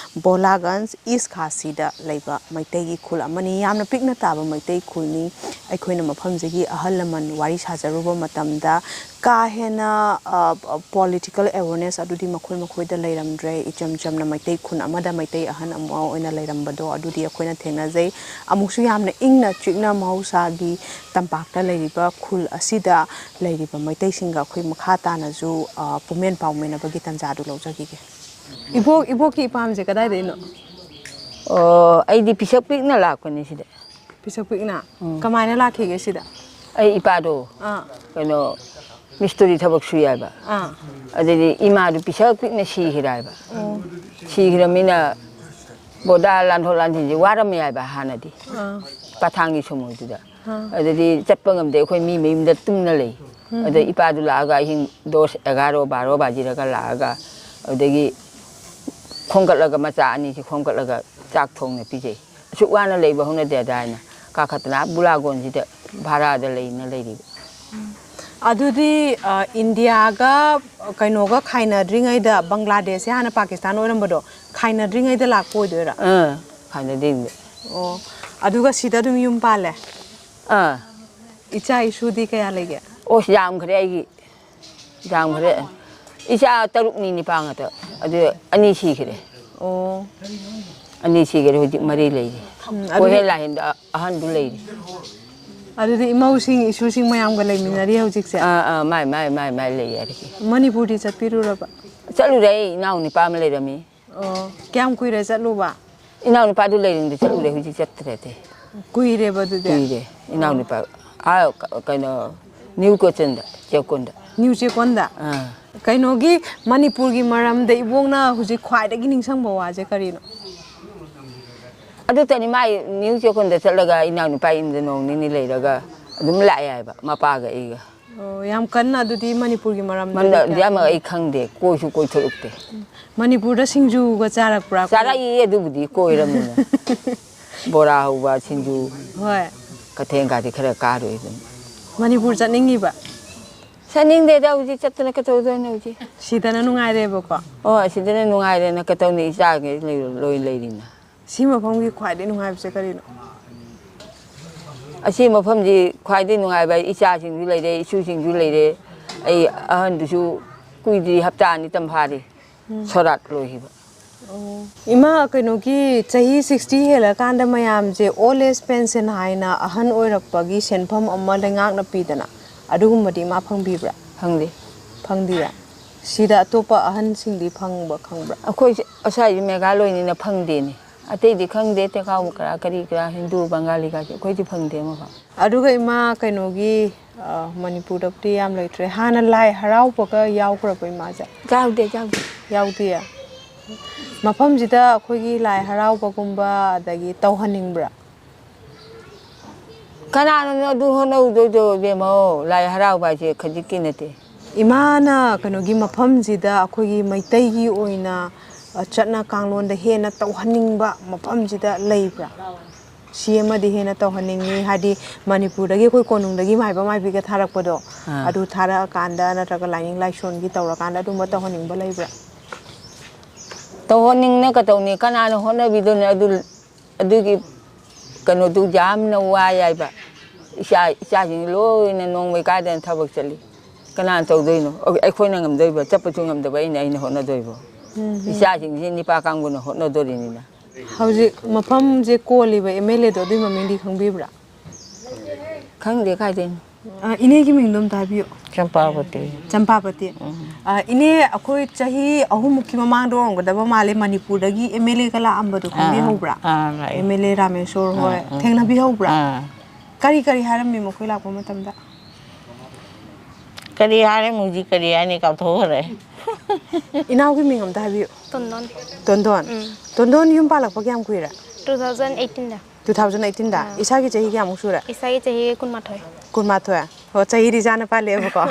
ꯕꯣꯂꯥꯒꯟꯖ ꯏꯁ ꯈꯥꯁꯤꯗ ꯂꯩꯕ ꯃꯩꯇꯩꯒꯤ ꯈꯨꯜ ꯑꯃꯅꯤ꯫ ꯌꯥꯝꯅ ꯄꯤꯛꯅ ꯇꯥꯕ ꯃꯩꯇꯩ ꯈꯨꯜꯅꯤ꯫ ꯑꯩꯈꯣꯏꯅ ꯃꯐꯝꯁꯤꯒꯤ ꯑꯍꯜ ꯂꯃꯟ ꯋꯥꯔꯤ ꯁꯥꯖꯔꯨꯕ ꯃꯇꯝꯗ, ꯀꯥ ꯍꯦꯟꯅ, ꯑ, ꯄꯣꯂꯤꯇꯤꯀꯦꯜ ꯑꯦꯋꯦꯔꯅꯦꯁ ꯑꯗꯨꯗꯤ ꯃꯈꯣꯏ ꯃꯈꯣꯏꯗ ꯂꯩꯔꯝꯗ꯭ꯔꯦ꯫ ꯏꯆꯝ ꯆꯝꯅ ꯃꯩꯇꯩ ꯈꯨꯟ ꯑꯃꯗ ꯃꯩꯇꯩ ꯑꯍꯟ ꯑꯃ ꯑꯣꯏꯅ ꯂꯩꯔꯝꯕꯗꯣ ꯑꯗꯨꯗꯤ ꯑꯩꯈꯣꯏꯅ ꯊꯦꯡꯅꯖꯩ꯫ ꯑꯃꯨꯛꯁꯨ ꯌꯥꯝꯅ ꯏꯪꯅ ꯆꯤꯛꯅ ꯃꯍꯧꯁꯥꯒꯤ ꯇꯝꯄꯥꯛꯇ ꯂꯩꯔꯤꯕ ꯈꯨꯜ ꯑꯁꯤꯗ ꯂꯩꯔꯤꯕ ꯃꯩꯇꯩꯁꯤꯡꯒ ꯑꯩꯈꯣꯏ ꯃꯈꯥ ꯇꯥꯅꯁꯨ, ꯑ, ꯄꯨꯃꯦꯟ ꯄꯥꯎꯃꯦꯟꯅꯕꯒꯤ ꯇꯥꯟꯖꯥꯗꯨ ꯂꯧꯖꯈꯤꯒꯦ꯫ ꯏꯕꯣꯛ, ꯏꯕꯣꯛꯀꯤ ꯏꯄꯥꯝꯁꯦ ꯀꯗꯥꯏꯗꯩꯅꯣ? ꯑꯣ, ꯑꯩꯗꯤ ꯄꯤꯁꯛ ꯄꯤꯛꯅ ꯂꯥꯛꯄꯅꯤ ꯁꯤꯗ꯫ ꯄꯤꯁꯛ ꯄꯤꯛꯅ? ꯎꯝ꯫ ꯀꯃꯥꯏꯅ ꯂꯥꯛꯈꯤꯒꯦ ꯁꯤꯗ? ꯑꯩ ꯏꯄꯥꯗꯣ ꯑꯥ꯫ ꯀꯩꯅꯣ, ꯃꯤꯁꯇ꯭ꯔꯤ ꯊꯕꯛ ꯁꯨꯏ ꯍꯥꯏꯕ꯫ ꯑꯥ꯫ ꯑꯗꯩꯗꯤ ꯏꯃꯥꯗꯨ ꯄꯤꯁꯛ ꯄꯤꯛꯅ ꯁꯤꯈ꯭ꯔꯦ ꯍꯥꯏꯕ꯫ ꯑꯣ꯫ ꯁꯤꯈ꯭ꯔꯃꯤꯅ ꯕꯣꯗꯥ ꯂꯥꯟꯊꯣꯛ ꯂꯥꯟꯁꯤꯟꯁꯦ ꯋꯥꯔꯝꯃꯦ ꯍꯥꯏꯕ ꯍꯥꯟꯅꯗꯤ꯫ ꯑꯥ꯫ ꯄꯊꯥꯡꯒꯤ ꯁꯣꯃꯣꯏꯗꯨꯗ꯫ ꯑꯥ꯫ ꯑꯗꯨꯗꯤ ꯆꯠꯄ ꯉꯝꯗꯦ, ꯑꯩꯈꯣꯏ ꯃꯤ ꯃꯌꯨꯝꯗ ꯇꯨꯝꯅ ꯂꯩ꯫ ꯎꯝ꯫ ꯑꯗ ꯏꯄꯥꯗꯨ ꯂꯥꯛꯑꯒ ꯑꯍꯤꯡ ꯗꯣꯁ ꯑꯦꯒꯥꯔꯣ ꯕꯥꯔꯣ ꯕꯥꯖꯤꯔꯒ ꯂꯥꯛꯑꯒ, ꯑꯗꯨꯗꯒꯤ ꯈꯣꯝꯒꯠꯂꯒ ꯃꯆꯥ ꯑꯅꯤꯁꯤ ꯈꯣꯝꯒꯠꯂꯒ ꯆꯥꯛ ꯊꯣꯡꯅ ꯄꯤꯖꯩ꯫ ꯑꯁꯨꯛ ꯋꯥꯅ ꯂꯩꯕ ꯍꯧꯅꯗꯦ ꯑꯗꯥ ꯍꯥꯏꯅ ꯀꯥꯈꯠꯇꯅ ꯕꯨꯂꯥꯒꯣꯟꯁꯤꯗ ꯚꯔꯥꯗ ꯂꯩꯅ ꯂꯩꯔꯤꯕ꯫ ꯑꯗꯨꯗꯤ, ꯑ, ꯏꯟꯗꯤꯌꯥꯒ ꯀꯩꯅꯣꯒ ꯈꯥꯏꯅꯗ꯭ꯔꯤꯉꯩꯗ, ꯕꯪꯒ꯭ꯂꯥꯗꯦꯁꯁꯦ ꯍꯥꯟꯅ ꯄꯥꯀꯤꯁꯇꯥꯟ ꯑꯣꯏꯔꯝꯕꯗꯣ, ꯈꯥꯏꯅꯗ꯭ꯔꯤꯉꯩꯗ ꯂꯥꯛꯄ ꯑꯣꯏꯗꯣꯏꯔꯥ? ꯑꯥ, ꯈꯥꯏꯅꯗ꯭ꯔꯤꯉꯩꯗ꯫ ꯑꯣ, ꯑꯗꯨꯒ ꯁꯤꯗ ꯑꯗꯨꯝ ꯌꯨꯝ ꯄꯥꯜꯂꯦ? ꯑꯥ꯫ ꯏꯆꯥ ꯏꯁꯨꯗꯤ ꯀꯌꯥ ꯂꯩꯒꯦ? ꯑꯣ, ꯌꯥꯝꯈ꯭ꯔꯦ ꯑꯩꯒꯤ꯫ ꯌꯥꯝꯈ꯭ꯔꯦ꯫ ꯏꯆꯥ ꯇꯔꯨꯛꯅꯤ, ꯅꯤꯄꯥ ꯉꯥꯛꯇ꯫ ꯑꯗꯨ ꯑꯅꯤ ꯁꯤꯈ꯭ꯔꯦ꯫ ꯑꯣ꯫ ꯑꯅꯤ ꯁꯤꯈ꯭ꯔꯦ, ꯍꯧꯖꯤꯛ ꯃꯔꯤ ꯂꯩꯔꯤ꯫ ꯎꯝ, ꯑꯗꯨꯗꯤ ꯀꯣꯏꯍꯦꯜ ꯂꯥꯏꯍꯦꯟꯗ ꯑꯍꯟꯗꯨ ꯂꯩꯔꯤ꯫ ꯑꯗꯨꯗꯤ ꯏꯃꯧꯁꯤꯡ, ꯏꯁꯨꯁꯤꯡ ꯃꯌꯥꯝꯒ ꯂꯩꯃꯤꯟꯅꯔꯤ ꯍꯧꯖꯤꯛꯁꯦ? ꯑꯥ, ꯑꯥ, ꯃꯥꯏ, ꯃꯥꯏ, ꯃꯥꯏ, ꯃꯥꯏ ꯂꯩꯔꯤ꯫ ꯃꯅꯤꯄꯨꯔꯗꯤ ꯆꯠꯄꯤꯔꯨꯔꯕ? ꯆꯠꯂꯨꯔꯦ, ꯑꯩ ꯏꯅꯥꯎ ꯅꯨꯄꯥ ꯑꯃ ꯂꯩꯔꯝꯃꯤ꯫ ꯑꯣ, ꯀꯌꯥꯝ ꯀꯨꯏꯔꯦ ꯆꯠꯂꯨꯕ? ꯏꯅꯥꯎ ꯅꯨꯄꯥꯗꯨ ꯂꯩꯔꯤꯉꯩꯗ ꯆꯠꯂꯨꯔꯦ, ꯍꯧꯖꯤꯛ ꯆꯠꯇ꯭ꯔꯦ ꯑꯇꯩ꯫ ꯀꯨꯏꯔꯦꯕ ꯑꯗꯨꯗꯤ? ꯀꯨꯏꯔꯦ꯫ ꯏꯅꯥꯎ ꯅꯨꯄꯥ, ꯑꯥ, ꯀ-, ꯀꯩꯅꯣ, ꯅ꯭ꯌꯨ ꯀꯣꯆꯟꯗ, ꯆꯦꯛꯀꯣꯟꯗ꯫ ꯅ꯭ꯌꯨ ꯆꯦꯛꯀꯣꯟꯗ? ꯑꯥ꯫ ꯀꯩꯅꯣꯒꯤ, ꯃꯅꯤꯄꯨꯔꯒꯤ ꯃꯔꯝꯗ ꯏꯕꯣꯛꯅ ꯍꯧꯖꯤꯛ ꯈ꯭ꯋꯥꯏꯗꯒꯤ ꯅꯤꯡꯁꯤꯡꯕ ꯋꯥꯁꯦ ꯀꯔꯤꯅꯣ? ꯑꯗꯨꯇꯅꯤ, ꯃꯥꯏ ꯅ꯭ꯌꯨ ꯆꯦꯛꯀꯣꯟꯗ ꯆꯠꯂꯒ ꯏꯅꯥꯎ ꯅꯨꯄꯥ ꯌꯨꯝꯗ ꯅꯣꯡ ꯅꯤꯅꯤ ꯂꯩꯔꯒ ꯑꯗꯨꯝ ꯂꯥꯛꯑꯦ ꯍꯥꯏꯕ, ꯃꯄꯥꯒ ꯑꯩꯒ꯫ ꯑꯣ, ꯌꯥꯝ ꯀꯟꯅ ꯑꯗꯨꯗꯤ ꯃꯅꯤꯄꯨꯔꯒꯤ ꯃꯔꯝꯗꯗꯤ ꯃꯔꯝꯗ ꯀꯌꯥ ꯑꯃ ꯑꯩ ꯈꯪꯗꯦ, ꯀꯣꯏꯁꯨ ꯀꯣꯏꯊꯣꯔꯛꯇꯦ꯫ ꯃꯅꯤꯄꯨꯔꯗ ꯁꯤꯡꯖꯨꯒ ꯆꯥꯔꯛꯄ꯭ꯔꯥ? ꯆꯥꯔꯛꯏ, ꯑꯗꯨꯕꯨꯗꯤ ꯀꯣꯏꯔꯕꯅꯤꯅ꯫ ꯕꯣꯔꯥ ꯍꯧꯕ, ꯁꯤꯡꯖꯨ, ꯍꯣꯏ꯫ ꯀꯩꯊꯦꯜꯒꯥꯗꯤ ꯈꯔ ꯀꯥꯔꯨꯏ ꯑꯗꯨꯝ꯫ ꯃꯅꯤꯄꯨꯔ ꯆꯠꯅꯤꯡꯉꯤꯕ? ꯆꯠꯅꯤꯡꯗꯦꯗ, ꯍꯧꯖꯤꯛ ꯆꯠꯇꯅ ꯀꯩꯗꯧꯗꯣꯏꯅꯣ ꯍꯧꯖꯤꯛ? ꯁꯤꯗꯅ ꯅꯨꯡꯉꯥꯏꯔꯦꯕꯀꯣ? ꯑꯣ, ꯑꯁꯤꯗꯅ ꯅꯨꯡꯉꯥꯏꯔꯦꯅ ꯀꯩꯗꯧꯅꯤ, ꯏꯆꯥꯈꯩ ꯂꯩ-, ꯂꯣꯏ ꯂꯩꯔꯤꯅ꯫ ꯁꯤ ꯃꯐꯝꯒꯤ ꯈ꯭ꯋꯥꯏꯗꯒꯤ ꯅꯨꯡꯉꯥꯏꯕꯁꯦ ꯀꯔꯤꯅꯣ? ꯑꯁꯤ ꯃꯐꯝꯁꯤ ꯈ꯭ꯋꯥꯏꯗꯒꯤ ꯅꯨꯡꯉꯥꯏꯕ, ꯏꯆꯥꯁꯤꯡꯁꯨ ꯂꯩꯔꯦ, ꯏꯁꯨꯁꯤꯡꯁꯨ ꯂꯩꯔꯦ꯫ ꯑꯩ ꯑꯍꯟꯗꯨꯁꯨ ꯀꯨꯏꯗ꯭ꯔꯤ, ꯍꯞꯇꯥ ꯑꯅꯤꯇꯪ ꯐꯥꯔꯤ꯫ ꯎꯝ꯫ ꯁꯣꯔꯥꯠ ꯂꯣꯏꯈꯤꯕ꯫ ꯑꯣ꯫ ꯏꯃꯥ, ꯀꯩꯅꯣꯒꯤ ꯆꯍꯤ sixty ꯍꯦꯜꯂꯀꯥꯟꯗ ꯃꯌꯥꯝꯁꯦ old age pension ꯍꯥꯏꯅ ꯑꯍꯟ ꯑꯣꯏꯔꯛꯄꯒꯤ ꯁꯦꯟꯐꯝ ꯑꯃ ꯂꯩꯉꯥꯛꯅ ꯄꯤꯗꯅ, ꯑꯗꯨꯒꯨꯝꯕꯗꯤ ꯏꯃꯥ ꯐꯪꯕꯤꯕ꯭ꯔꯥ? ꯐꯪꯗꯦ꯫ ꯐꯪꯗꯤꯌꯦ? ꯁꯤꯗ ꯑꯇꯣꯞꯄ ꯑꯍꯟꯁꯤꯡꯗꯤ ꯐꯪꯕ ꯈꯪꯕ꯭ꯔꯥ? ꯑꯩꯈꯣꯏ ꯑꯁ꯭ꯋꯥꯏꯁꯦ ꯃꯦꯘꯥꯂꯣꯏꯅꯤꯅ ꯐꯪꯗꯦꯅꯦ꯫ ꯑꯇꯩꯗꯤ ꯈꯪꯗꯦ, ꯇꯦꯈꯥꯎ ꯀꯔꯥ, ꯀꯔꯤ ꯀꯔꯥ, ꯍꯤꯟꯗꯨ, ꯕꯪꯒꯥꯂꯤ ꯀꯥꯁꯦ ꯑꯩꯈꯣꯏꯗꯤ ꯐꯪꯗꯦ ꯑꯃꯐꯥꯎ꯫ ꯑꯗꯨꯒ ꯏꯃꯥ, ꯀꯩꯅꯣꯒꯤ, ꯑ, ꯃꯅꯤꯄꯨꯔꯗꯕꯨꯗꯤ ꯌꯥꯝ ꯂꯩꯇ꯭ꯔꯦ꯫ ꯍꯥꯟꯅ ꯂꯥꯏ ꯍꯔꯥꯎꯕꯒ ꯌꯥꯎꯈ꯭ꯔꯕ ꯏꯃꯥꯁꯦ? ꯌꯥꯎꯗꯦ, ꯌꯥꯎꯗꯦ꯫ ꯌꯥꯎꯗꯤꯌꯦ? ꯃꯐꯝꯁꯤꯗ ꯑꯩꯈꯣꯏꯒꯤ ꯂꯥꯏ ꯍꯔꯥꯎꯕꯒꯨꯝꯕ ꯑꯗꯒꯤ ꯇꯧꯍꯟꯅꯤꯡꯕ꯭ꯔꯥ? ꯀꯅꯥꯅꯅꯣ ꯑꯗꯨ ꯍꯣꯠꯅꯧꯗꯣꯏꯗꯣ, ꯏꯕꯦꯝꯃꯧ? ꯂꯥꯏ ꯍꯔꯥꯎꯕ ꯍꯥꯏꯁꯦ ꯈꯖꯤꯛꯀꯤ ꯅꯠꯇꯦ꯫ ꯏꯃꯥꯅ ꯀꯩꯅꯣꯒꯤ ꯃꯐꯝꯁꯤꯗ ꯑꯩꯈꯣꯏꯒꯤ ꯃꯩꯇꯩꯒꯤ ꯑꯣꯏꯅ, ꯑ, ꯆꯠꯅ ꯀꯥꯡꯂꯣꯟꯗ ꯍꯦꯟꯅ ꯇꯧꯍꯟꯅꯤꯡꯕ ꯃꯐꯝꯁꯤꯗ ꯂꯩꯕ꯭ꯔꯥ? ꯁꯤ ꯑꯃꯗꯤ ꯍꯦꯟꯅ ꯇꯧꯍꯟꯅꯤꯡꯉꯤ, ꯍꯥꯏꯗꯤ ꯃꯅꯤꯄꯨꯔꯗꯒꯤ ꯑꯩꯈꯣꯏ ꯀꯣꯅꯨꯡꯗꯒꯤ ꯃꯥꯏꯕ ꯃꯥꯏꯕꯤꯒ ꯊꯥꯔꯛꯄꯗꯣ, ꯑꯥ꯫ ꯑꯗꯨ ꯊꯥꯔꯛꯑꯀꯥꯟꯗ ꯅꯠꯇ꯭ꯔꯒ ꯂꯥꯏꯅꯤꯡ ꯂꯥꯏꯁꯣꯟꯒꯤ ꯇꯧꯔꯀꯥꯟꯗ ꯑꯗꯨꯝꯕ ꯇꯧꯍꯟꯅꯤꯡꯕ ꯂꯩꯕ꯭ꯔꯥ? ꯇꯧꯍꯟꯅꯤꯡꯅ ꯀꯩꯗꯧꯅꯤ? ꯀꯅꯥꯅ ꯍꯣꯠꯅꯕꯤꯗꯣꯏꯅꯣ? ꯑꯗꯨ, ꯑꯗꯨꯒꯤ ꯀꯩꯅꯣꯗꯨ ꯌꯥꯝꯅ ꯋꯥꯏ ꯍꯥꯏꯕ꯫ ꯏꯆꯥ ꯏꯆꯥꯁꯤꯡ ꯂꯣꯏꯅ ꯅꯣꯡꯃꯩ ꯀꯥꯏꯗꯅ ꯊꯕꯛ ꯆꯠꯂꯤ꯫ ꯀꯅꯥꯅ ꯇꯧꯗꯣꯏꯅꯣ? ꯑꯩꯈꯣꯏꯅ ꯉꯝꯗꯣꯏꯕ? ꯆꯠꯄꯁꯨ ꯉꯝꯗꯕ ꯑꯩꯅ ꯑꯩꯅ ꯍꯣꯠꯅꯗꯣꯏꯕ? ꯎꯝ, ꯎꯝ꯫ ꯏꯆꯥꯁꯤꯡꯁꯤ ꯅꯤꯄꯥ ꯀꯥꯡꯕꯨꯅ ꯍꯣꯠꯅꯗꯣꯔꯤꯅꯤꯅ꯫ ꯍꯧꯖꯤꯛ ꯃꯐꯝꯁꯦ ꯀꯣꯜꯂꯤꯕ ꯑꯦꯝ ꯑꯦꯜ ꯑꯦꯗꯣ, ꯑꯗꯨꯒꯤ ꯃꯃꯤꯡꯗꯤ ꯈꯪꯕꯤꯕ꯭ꯔꯥ? ꯈꯪꯗꯦ ꯀꯥꯏꯗꯩꯅꯣ꯫ ꯑ, ꯏꯅꯦꯒꯤ ꯃꯤꯡꯗꯣ ꯑꯝꯇ ꯍꯥꯏꯕꯤꯌꯨ꯫ ꯆꯝꯄꯥꯕꯇꯤ꯫ ꯆꯝꯄꯥꯕꯇꯤ꯫ ꯎꯝ꯫ ꯑ, ꯏꯅꯦ, ꯑꯩꯈꯣꯏ ꯆꯍꯤ ꯑꯍꯨꯝꯃꯨꯛꯀꯤ ꯃꯃꯥꯡꯗ ꯑꯣꯏꯔꯝꯒꯗꯕ ꯃꯥꯜꯂꯦ, ꯃꯅꯤꯄꯨꯔꯗꯒꯤ ꯑꯦꯝ ꯑꯦꯜ ꯑꯦꯒ ꯂꯥꯛꯑꯝꯕꯗꯣ ꯑꯥ, ꯈꯪꯕꯤꯍꯧꯕ꯭ꯔꯥ? ꯑꯥ, ꯂꯥꯛꯑꯦ꯫ ꯑꯦꯝ ꯑꯦꯜ ꯑꯦ ꯔꯥꯃꯦꯁꯣꯔ ꯍꯣꯏ꯫ ꯑꯥ, ꯑꯥ꯫ ꯊꯦꯡꯅꯕꯤꯍꯧꯕ꯭ꯔꯥ? ꯑꯥ꯫ ꯀꯔꯤ ꯀꯔꯤ ꯍꯥꯏꯔꯝꯃꯤ ꯃꯈꯣꯏ ꯂꯥꯛꯄ ꯃꯇꯝꯗ? ꯀꯔꯤ ꯍꯥꯏꯔꯝꯃꯤꯗꯤ ꯀꯔꯤ ꯍꯥꯏꯅꯤ, ꯀꯥꯎꯊꯣꯛꯈ꯭ꯔꯦ꯫ ꯏꯅꯥꯎꯒꯤ ꯃꯤꯡ ꯑꯝꯇ ꯍꯥꯏꯕꯤꯌꯨ꯫ ꯇꯣꯟꯗꯣꯟ꯫ ꯇꯣꯟꯗꯣꯟ꯫ ꯎꯝ꯫ ꯇꯣꯟꯗꯣꯟ ꯌꯨꯝ ꯄꯥꯜꯂꯛꯄ ꯀꯌꯥꯝ ꯀꯨꯏꯔꯦ? Two thousand eighteen ꯗ꯫ Two thousand eighteen ꯗ? ꯑꯥ꯫ ꯏꯁꯥꯒꯤ ꯆꯍꯤ ꯀꯌꯥꯃꯨꯛ ꯁꯨꯔꯦ? ꯏꯁꯥꯒꯤ ꯆꯍꯤ ꯀꯨꯟꯃꯥꯊꯣꯏ꯫ ꯀꯨꯟꯃꯥꯊꯣꯏ? ꯑꯣ, ꯆꯍꯤꯗꯤ ꯆꯥꯅ ꯄꯥꯜꯂꯦꯕꯀꯣ꯫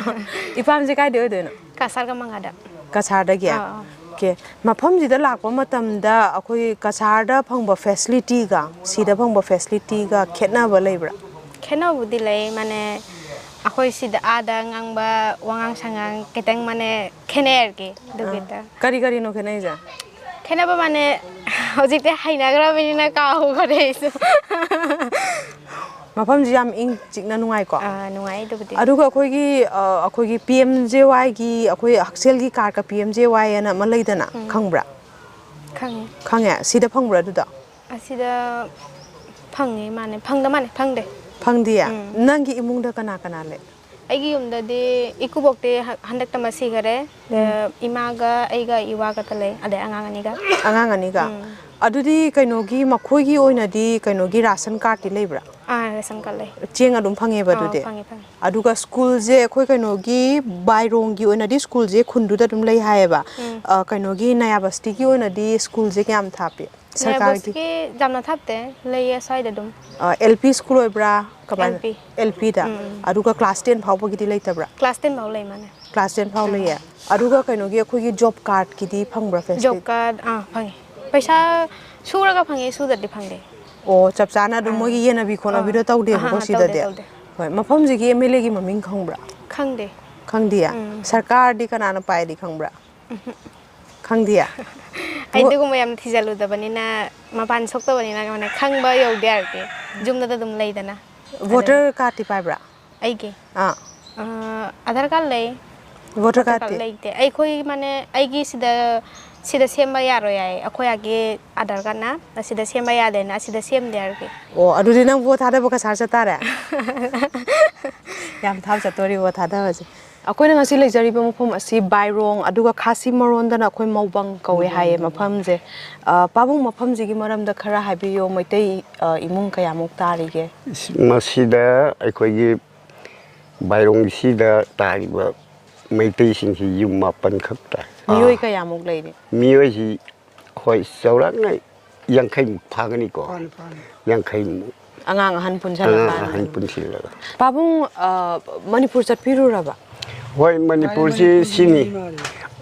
ꯏꯄꯥꯝꯁꯦ ꯀꯥꯏꯗꯩ ꯑꯣꯏꯗꯣꯏꯅꯣ? ꯀꯁꯥꯔꯒ ꯃꯉꯥꯗ꯫ ꯀꯁꯥꯔꯗꯒꯤ? ꯑꯥ, ꯑꯥ꯫ ꯑꯣꯀꯦ꯫ ꯃꯐꯝꯁꯤꯗ ꯂꯥꯛꯄ ꯃꯇꯝꯗ ꯑꯩꯈꯣꯏ ꯀꯁꯥꯔꯗ ꯐꯪꯕ facility ꯒ ꯁꯤꯗ ꯐꯪꯕ facility ꯒ ꯈꯦꯠꯅꯕ ꯂꯩꯕ꯭ꯔꯥ? ꯈꯦꯠꯅꯕꯕꯨꯗꯤ ꯂꯩ, ꯃꯥꯅꯦ, ꯑꯩꯈꯣꯏ ꯁꯤꯗ ꯑꯥꯗ ꯉꯥꯡꯕ ꯋꯥꯉꯥꯡ ꯁꯉꯥꯡ ꯈꯤꯇꯪ, ꯃꯥꯅꯦ, ꯈꯦꯠꯅꯩ ꯍꯥꯏꯔꯒꯦ, ꯑꯗꯨꯒꯤ ꯑꯥ꯫ ꯈꯛꯇ꯫ ꯀꯔꯤ ꯀꯔꯤꯅꯣ ꯈꯦꯠꯅꯩꯁꯦ? ꯈꯦꯠꯅꯕ, ꯃꯥꯅꯦ, ꯍꯧꯖꯤꯛꯇꯤ ꯍꯩꯅꯈ꯭ꯔꯕꯅꯤꯅ ꯀꯥꯎꯈ꯭ꯔꯦ ꯑꯩꯁꯨ꯫ ꯃꯐꯝꯁꯤ ꯌꯥꯝ ꯏꯪ ꯆꯤꯛꯅ ꯅꯨꯡꯉꯥꯏꯀꯣ? ꯑꯥ, ꯅꯨꯡꯉꯥꯏ ꯑꯗꯨꯕꯨꯗꯤ꯫ ꯑꯗꯨꯒ ꯑꯩꯈꯣꯏꯒꯤ, ꯑ, ꯑꯩꯈꯣꯏꯒꯤ ꯄꯤ ꯑꯦꯝ ꯖꯦ ꯋꯥꯏꯒꯤ, ꯑꯩꯈꯣꯏ ꯍꯛꯁꯦꯜꯒꯤ card ꯀ ꯄꯤ ꯑꯦꯝ ꯖꯦ ꯋꯥꯏ ꯑꯅ ꯑꯃ ꯂꯩꯗꯅ, ꯎꯝ꯫ ꯈꯪꯕ꯭ꯔꯥ? ꯈꯪꯉꯦ꯫ ꯈꯪꯉꯦ? ꯁꯤꯗ ꯐꯪꯕ꯭ꯔꯥ ꯑꯗꯨꯗꯣ? ꯑꯁꯤꯗ ꯐꯪꯉꯦ, ꯃꯥꯅꯦ꯫ ꯐꯪꯗ ꯃꯥꯅꯦ, ꯐꯪꯗꯦ꯫ ꯐꯪꯗꯤꯌꯦ? ꯎꯝ꯫ ꯅꯪꯒꯤ ꯏꯃꯨꯡꯗ ꯀꯅꯥ ꯀꯅꯥ ꯂꯩ? ꯑꯩꯒꯤ ꯌꯨꯝꯗꯗꯤ ꯏꯀꯨꯕꯣꯛꯇꯤ ꯍ-, ꯍꯟꯗꯛꯇ ꯃ ꯁꯤꯈꯔꯦ꯫ ꯎꯝ꯫ ꯑ, ꯏꯃꯥꯒ ꯑꯩꯒ ꯏꯋꯥ ꯈꯛꯇ ꯂꯩ, ꯑꯗꯩ ꯑꯉꯥꯡ ꯑꯅꯤꯒ꯫ ꯑꯉꯥꯡ ꯑꯅꯤꯒ? ꯎꯝ꯫ ꯑꯗꯨꯗꯤ ꯀꯩꯅꯣꯒꯤ, ꯃꯈꯣꯏꯒꯤ ꯑꯣꯏꯅꯗꯤ ꯀꯩꯅꯣꯒꯤ ration card ꯇꯤ ꯂꯩꯕ꯭ꯔꯥ? ꯑꯥ, ration card ꯂꯩ꯫ ꯆꯦꯡ ꯑꯗꯨꯝ ꯐꯪꯉꯦꯕ ꯑꯥ, ꯑꯗꯨꯗꯤ? ꯐꯪꯉꯦ, ꯐꯪꯉꯦ꯫ ꯑꯗꯨꯒ ꯁ꯭ꯀꯨꯜꯁꯦ ꯑꯩꯈꯣꯏ ꯀꯩꯅꯣꯒꯤ ꯕꯥꯏꯔꯣꯡꯒꯤ ꯑꯣꯏꯅꯗꯤ ꯁ꯭ꯀꯨꯜꯁꯦ ꯈꯨꯟꯗꯨꯗ ꯑꯗꯨꯝ ꯂꯩ ꯍꯥꯏꯌꯦꯕ꯫ ꯎꯝ꯫ ꯑ, ꯀꯩꯅꯣꯒꯤ ꯅꯌꯥ ꯕꯁꯇꯤꯒꯤ ꯑꯣꯏꯅꯗꯤ ꯁ꯭ꯀꯨꯜꯁꯦ ꯀꯌꯥꯝ ꯊꯥꯞꯄꯤ? ꯁꯔꯀꯥꯔꯒꯤ? ꯅꯌꯥꯕꯁꯀꯤ ꯌꯥꯝꯅ ꯊꯥꯞꯇꯦ, ꯂꯩꯌꯦ ꯁ꯭ꯋꯥꯏꯗ ꯑꯗꯨꯝ꯫ ꯑ, ꯑꯦꯜ ꯄꯤ ꯁ꯭ꯀꯨꯜ ꯑꯣꯏꯕ꯭ꯔꯥ? ꯀꯃꯥꯏꯅ? L P. ꯑꯦꯜ ꯄꯤꯗ? ꯎꯝ, ꯎꯝ꯫ ꯑꯗꯨꯒ class ten ꯐꯥꯎꯕꯒꯤꯗꯤ ꯂꯩꯇꯕ꯭ꯔꯥ? Class ten ꯐꯥꯎ ꯂꯩ, ꯃꯥꯅꯦ꯫ Class ten ꯐꯥꯎ ꯎꯝ꯫ ꯂꯩꯌꯦ? ꯑꯗꯨꯒ ꯀꯩꯅꯣꯒꯤ ꯑꯩꯈꯣꯏꯒꯤ job card ꯀꯤꯗꯤ ꯐꯪꯕ꯭ꯔꯥ, facility? Job card, ꯑꯥ, ꯐꯪꯉꯦ꯫ ꯄꯩꯁꯥ ꯁꯨꯔꯒ ꯐꯪꯉꯦ, ꯁꯨꯗ꯭ꯔꯗꯤ ꯐꯪꯗꯦ꯫ ꯑꯣ, ꯆꯞ ꯆꯥꯅ ꯑꯗꯨꯝ ꯑꯥ꯫ ꯃꯣꯏꯒꯤ ꯌꯦꯟꯅꯕꯤ ꯈꯣꯠꯅꯕꯤꯗꯣ ꯑꯥ꯫ ꯇꯧꯗꯦꯕꯀꯣ ꯑꯥ, ꯇꯧꯗꯦ, ꯁꯤꯗꯗꯤ? ꯇꯧꯗꯦ꯫ ꯍꯣꯏ, ꯃꯐꯝꯁꯤꯒꯤ ꯑꯦꯝ ꯑꯦꯜ ꯑꯦꯒꯤ ꯃꯃꯤꯡ ꯈꯪꯕ꯭ꯔꯥ? ꯈꯪꯗꯦ꯫ ꯈꯪꯗꯤꯌꯦ? ꯎꯝ꯫ ꯁꯔꯀꯥꯔꯗꯤ ꯀꯅꯥꯅ ꯄꯥꯏꯗꯤ ꯈꯪꯕ꯭ꯔꯥ? ꯎꯝꯍꯨꯝ꯫ ꯈꯪꯗꯤꯌꯦ? ꯑꯩ ꯃꯣ- ꯑꯗꯨꯒꯨꯝꯕ ꯌꯥꯝ ꯊꯤꯖꯜꯂꯨꯗꯕꯅꯤꯅ, ꯃꯄꯥꯟ ꯊꯣꯛꯇꯕꯅꯤꯅ, ꯃꯥꯅꯦ, ꯈꯪꯕ ꯌꯧꯗꯦ ꯍꯥꯏꯔꯗꯤ꯫ ꯌꯨꯝꯗ ꯑꯗꯨꯝ ꯂꯩꯗꯅ꯫ ꯚꯣꯇꯔ ꯀꯥꯔꯗꯇꯤ ꯄꯥꯏꯕ꯭ꯔꯥ? ꯑꯩꯒꯤ ꯑꯥ꯫ ꯑ, ꯑꯙꯥꯔ ꯀꯥꯔꯗ ꯂꯩ꯫ ꯚꯣꯇꯔ ꯚꯣꯇꯔ ꯀꯥꯔꯗ ꯀꯥꯔꯗꯇꯤ? ꯂꯩꯇꯦ꯫ ꯑꯩꯈꯣꯏ, ꯃꯥꯅꯦ, ꯑꯩꯒꯤ ꯁꯤꯗ, ꯁꯤꯗ ꯁꯦꯝꯕ ꯌꯥꯔꯣꯏ ꯍꯥꯏ꯫ ꯑꯩꯈꯣꯏ ꯑꯥꯒꯤ ꯑꯙꯥꯔ ꯀꯥꯔꯗꯅ ꯑꯁꯤꯗ ꯁꯦꯝꯕ ꯌꯥꯗꯦꯅ ꯑꯁꯤꯗ ꯁꯦꯝꯗꯦ ꯍꯥꯏꯔꯒꯦ꯫ ꯑꯣ, ꯑꯗꯨꯗꯤ ꯅꯪ ꯚꯣꯠ ꯊꯥꯗꯕ ꯀꯁꯥꯔ ꯆꯠꯇꯥꯔꯦ? ꯌꯥꯝ ꯊꯥꯞ ꯆꯠꯇꯣꯔꯤ ꯚꯣꯠ ꯊꯥꯗꯕꯁꯦ꯫ ꯑꯩꯈꯣꯏꯅ ꯉꯁꯤ ꯂꯩꯖꯔꯤꯕ ꯃꯐꯝ ꯑꯁꯤ ꯕꯥꯏꯔꯣꯡ, ꯑꯗꯨꯒ ꯈꯥꯁꯤ ꯃꯔꯣꯟꯗꯅ ꯑꯩꯈꯣꯏ ꯃꯧꯕꯪ ꯀꯧꯋꯦ ꯍꯥꯏꯌꯦ ꯃꯐꯝꯁꯦ꯫ ꯑ, ꯄꯥꯕꯨꯡ, ꯃꯐꯝꯁꯤꯒꯤ ꯃꯔꯝꯗ ꯈꯔ ꯍꯥꯏꯕꯤꯌꯣ, ꯃꯩꯇꯩ, ꯑ, ꯏꯃꯨꯡ ꯀꯌꯥꯃꯨꯛ ꯇꯥꯔꯤꯒꯦ? ꯃꯁꯤꯗ ꯑꯩꯈꯣꯏꯒꯤ ꯕꯥꯏꯔꯣꯡꯁꯤꯗ ꯇꯥꯔꯤꯕ ꯃꯩꯇꯩꯁꯤꯡꯁꯤ ꯌꯨꯝ ꯃꯥꯄꯟ ꯈꯛ ꯇꯥꯏ꯫ ꯃꯤꯑꯣꯏ ꯑꯥ꯫ ꯀꯌꯥꯃꯨꯛ ꯂꯩꯔꯤ? ꯃꯤꯑꯣꯏꯁꯤ, ꯍꯣꯏ, ꯆꯥꯎꯔꯥꯛꯅ ꯌꯥꯡꯈꯩꯃꯨꯛ ꯐꯥꯒꯅꯤꯀꯣ꯫ ꯐꯥꯅꯤ, ꯐꯥꯅꯤ꯫ ꯌꯥꯡꯈꯩꯃꯨꯛ꯫ ꯑꯉꯥꯡ ꯑꯍꯟ ꯄꯨꯟꯁꯤꯜꯂꯀꯥꯟꯗ꯫ ꯑꯉꯥꯡ ꯑꯍꯟ ꯄꯨꯟꯁꯤꯜꯂꯒ꯫ ꯄꯥꯕꯨꯡ, ꯑ, ꯃꯅꯤꯄꯨꯔ ꯆꯠꯄꯤꯔꯨꯔꯕ? ꯍꯣꯏ, ꯃꯅꯤꯄꯨꯔꯁꯤ ꯁꯤꯅꯤ꯫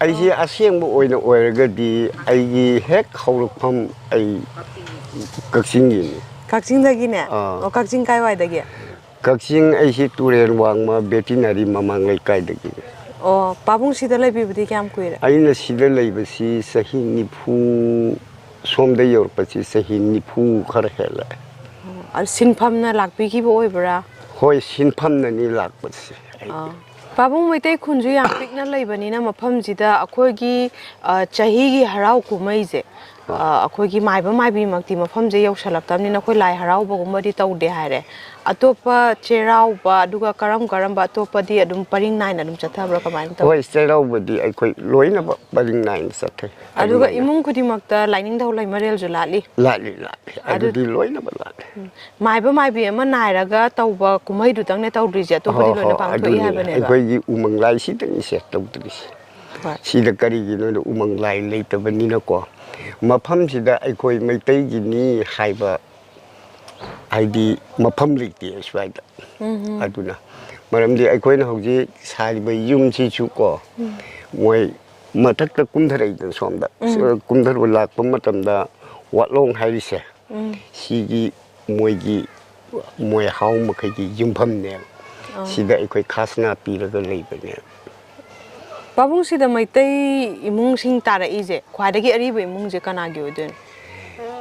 ꯑꯩꯁꯤ ꯑꯁꯦꯡꯕ ꯑꯣꯏꯅ ꯑꯣꯏꯔꯒꯗꯤ ꯑꯩꯒꯤ ꯍꯦꯛ ꯍꯧꯔꯛꯐꯝ ꯑꯩ ꯀꯛꯆꯤꯡꯒꯤꯅꯤ꯫ ꯀꯛꯆꯤꯡꯗꯒꯤꯅꯦ? ꯑꯥ꯫ ꯑꯣ, ꯀꯛꯆꯤꯡ ꯀꯥꯏꯋꯥꯏꯗꯒꯤ? ꯀꯛꯆꯤꯡ ꯑꯩꯁꯤ ꯇꯨꯔꯦꯜ ꯋꯥꯡꯃ ꯕꯦꯇꯤꯅꯔꯤ ꯃꯃꯥꯡ ꯂꯩꯀꯥꯏꯗꯒꯤꯅꯤ꯫ ꯑꯣ, ꯄꯥꯕꯨꯡ ꯁꯤꯗ ꯂꯩꯕꯤꯕꯗꯤ ꯀꯌꯥꯝ ꯀꯨꯏꯔꯦ? ꯑꯩꯅ ꯁꯤꯗ ꯂꯩꯕꯁꯤ ꯆꯍꯤ ꯅꯤꯐꯨ ꯁꯣꯝꯗ ꯌꯧꯔꯛꯄꯁꯤ ꯆꯍꯤ ꯅꯤꯐꯨ ꯈꯔ ꯍꯦꯜꯂꯦ꯫ ꯑꯣ, ꯑꯗꯨ ꯁꯤꯟꯐꯝꯅ ꯂꯥꯛꯄꯤꯈꯤꯕ ꯑꯣꯏꯕ꯭ꯔꯥ? ꯍꯣꯏ, ꯁꯤꯟꯐꯝꯅꯅꯤ ꯂꯥꯛꯄꯁꯦ ꯑꯩꯗꯤ꯫ ꯑꯥ꯫ ꯄꯥꯕꯨꯡ, ꯃꯩꯇꯩ ꯈꯨꯟꯁꯨ ꯌꯥꯝ ꯄꯤꯛꯅ ꯂꯩꯕꯅꯤꯅ ꯃꯐꯝꯁꯤꯗ ꯑꯩꯈꯣꯏꯒꯤ, ꯑ, ꯆꯍꯤꯒꯤ ꯍꯔꯥꯎ ꯀꯨꯝꯍꯩꯁꯦ, ꯑꯥ꯫ ꯑ, ꯑꯩꯈꯣꯏꯒꯤ ꯃꯥꯏꯕ ꯃꯥꯏꯕꯤꯃꯛꯇꯤ ꯃꯐꯝꯁꯦ ꯌꯧꯁꯜꯂꯛꯇꯕꯅꯤꯅ ꯑꯩꯈꯣꯏ ꯂꯥꯏ ꯍꯔꯥꯎꯕꯒꯨꯝꯕꯗꯤ ꯇꯧꯗꯦ ꯍꯥꯏꯔꯦ꯫ ꯑꯇꯣꯞꯄ ꯆꯩꯔꯥꯎꯕ, ꯑꯗꯨꯒ ꯀꯔꯝ ꯀꯔꯝꯕ ꯑꯇꯣꯞꯄꯗꯤ ꯑꯗꯨꯝ ꯄꯔꯤꯡ ꯅꯥꯏꯅ ꯑꯗꯨꯝ ꯆꯠꯊꯕ꯭ꯔꯥ, ꯀꯃꯥꯏꯅ ꯇꯧꯏ? ꯍꯣꯏ, ꯆꯩꯔꯥꯎꯕꯗꯤ ꯑꯩꯈꯣꯏ ꯂꯣꯏꯅꯃꯛ ꯄꯔꯤꯡ ꯅꯥꯏꯅ ꯆꯠꯊꯩ꯫ ꯑꯗꯨꯒ ꯑꯗꯨꯃꯥꯏꯅ꯫ ꯏꯃꯨꯡ ꯈꯨꯗꯤꯡꯃꯛꯇ ꯂꯥꯏꯅꯤꯡꯊꯧ ꯂꯩꯃꯔꯦꯜꯁꯨ ꯂꯥꯠꯂꯤ? ꯂꯥꯠꯂꯤ, ꯂꯥꯠꯂꯤ꯫ ꯑꯗꯨ ꯑꯗꯨꯗꯤ ꯂꯣꯏꯅꯃꯛ ꯂꯥꯠꯂꯤ꯫ ꯎꯝ꯫ ꯃꯥꯏꯕ ꯃꯥꯏꯕꯤ ꯑꯃ ꯅꯥꯏꯔꯒ ꯇꯧꯕ ꯀꯨꯝꯍꯩꯗꯨꯇꯪꯅꯦ ꯇꯧꯗ꯭ꯔꯤꯁꯦ, ꯑꯇꯣꯞꯄꯗꯤ ꯍꯣ, ꯂꯣꯏꯅ ꯍꯣ, ꯄꯥꯡꯊꯣꯛꯏ ꯑꯗꯨꯅꯤ꯫ ꯍꯥꯏꯕꯅꯦꯕ? ꯑꯩꯈꯣꯏꯒꯤ ꯎꯃꯪ ꯂꯥꯏꯁꯤꯗꯪꯅꯤꯁꯦ ꯇꯧꯗ꯭ꯔꯤꯁꯦ꯫ ꯍꯣꯏ꯫ ꯁꯤꯗ ꯀꯔꯤꯒꯤꯅꯣꯗ ꯎꯃꯪ ꯂꯥꯏ ꯂꯩꯇꯕꯅꯤꯅꯀꯣ, ꯃꯐꯝꯁꯤꯗ ꯑꯩꯈꯣꯏ ꯃꯩꯇꯩꯒꯤꯅꯤ ꯍꯥꯏꯕ, ꯍꯥꯏꯗꯤ, ꯃꯐꯝ ꯂꯩꯇꯦ ꯁ꯭ꯋꯥꯏꯗ꯫ ꯎꯝ, ꯎꯝ꯫ ꯑꯗꯨꯅ ꯃꯔꯝꯗꯤ ꯑꯩꯈꯣꯏꯅ ꯍꯧꯖꯤꯛ ꯁꯥꯔꯤꯕ ꯌꯨꯝꯁꯤꯁꯨ ꯀꯣ, ꯎꯝ꯫ ꯃꯣꯏ ꯃꯊꯛꯇ ꯀꯨꯝꯊꯔꯛꯏꯗꯅ ꯁꯣꯝꯗ꯫ ꯎꯝ꯫ ꯀꯨꯝꯊꯔꯛꯄ ꯂꯥꯛꯄ ꯃꯇꯝꯗ ꯋꯥꯠꯂꯣꯡ ꯍꯥꯏꯔꯤꯁꯦ, ꯎꯝ꯫ ꯁꯤꯒꯤ ꯃꯣꯏꯒꯤ, ꯃꯣꯏ ꯍꯥꯎ ꯃꯈꯩꯒꯤ ꯌꯨꯝꯐꯝꯅꯦꯕ꯫ ꯑꯥ꯫ ꯁꯤꯗ ꯑꯩꯈꯣꯏ ꯈꯥꯁꯅꯥ ꯄꯤꯔꯒ ꯂꯩꯕꯅꯦꯕ꯫ ꯄꯥꯕꯨꯡ, ꯁꯤꯗ ꯃꯩꯇꯩ ꯏꯃꯨꯡꯁꯤꯡ ꯇꯥꯔꯛꯏꯁꯦ, ꯈ꯭ꯋꯥꯏꯗꯒꯤ ꯑꯔꯤꯕ ꯏꯃꯨꯡꯁꯦ ꯀꯅꯥꯒꯤ ꯑꯣꯏꯗꯣꯏꯅꯣ?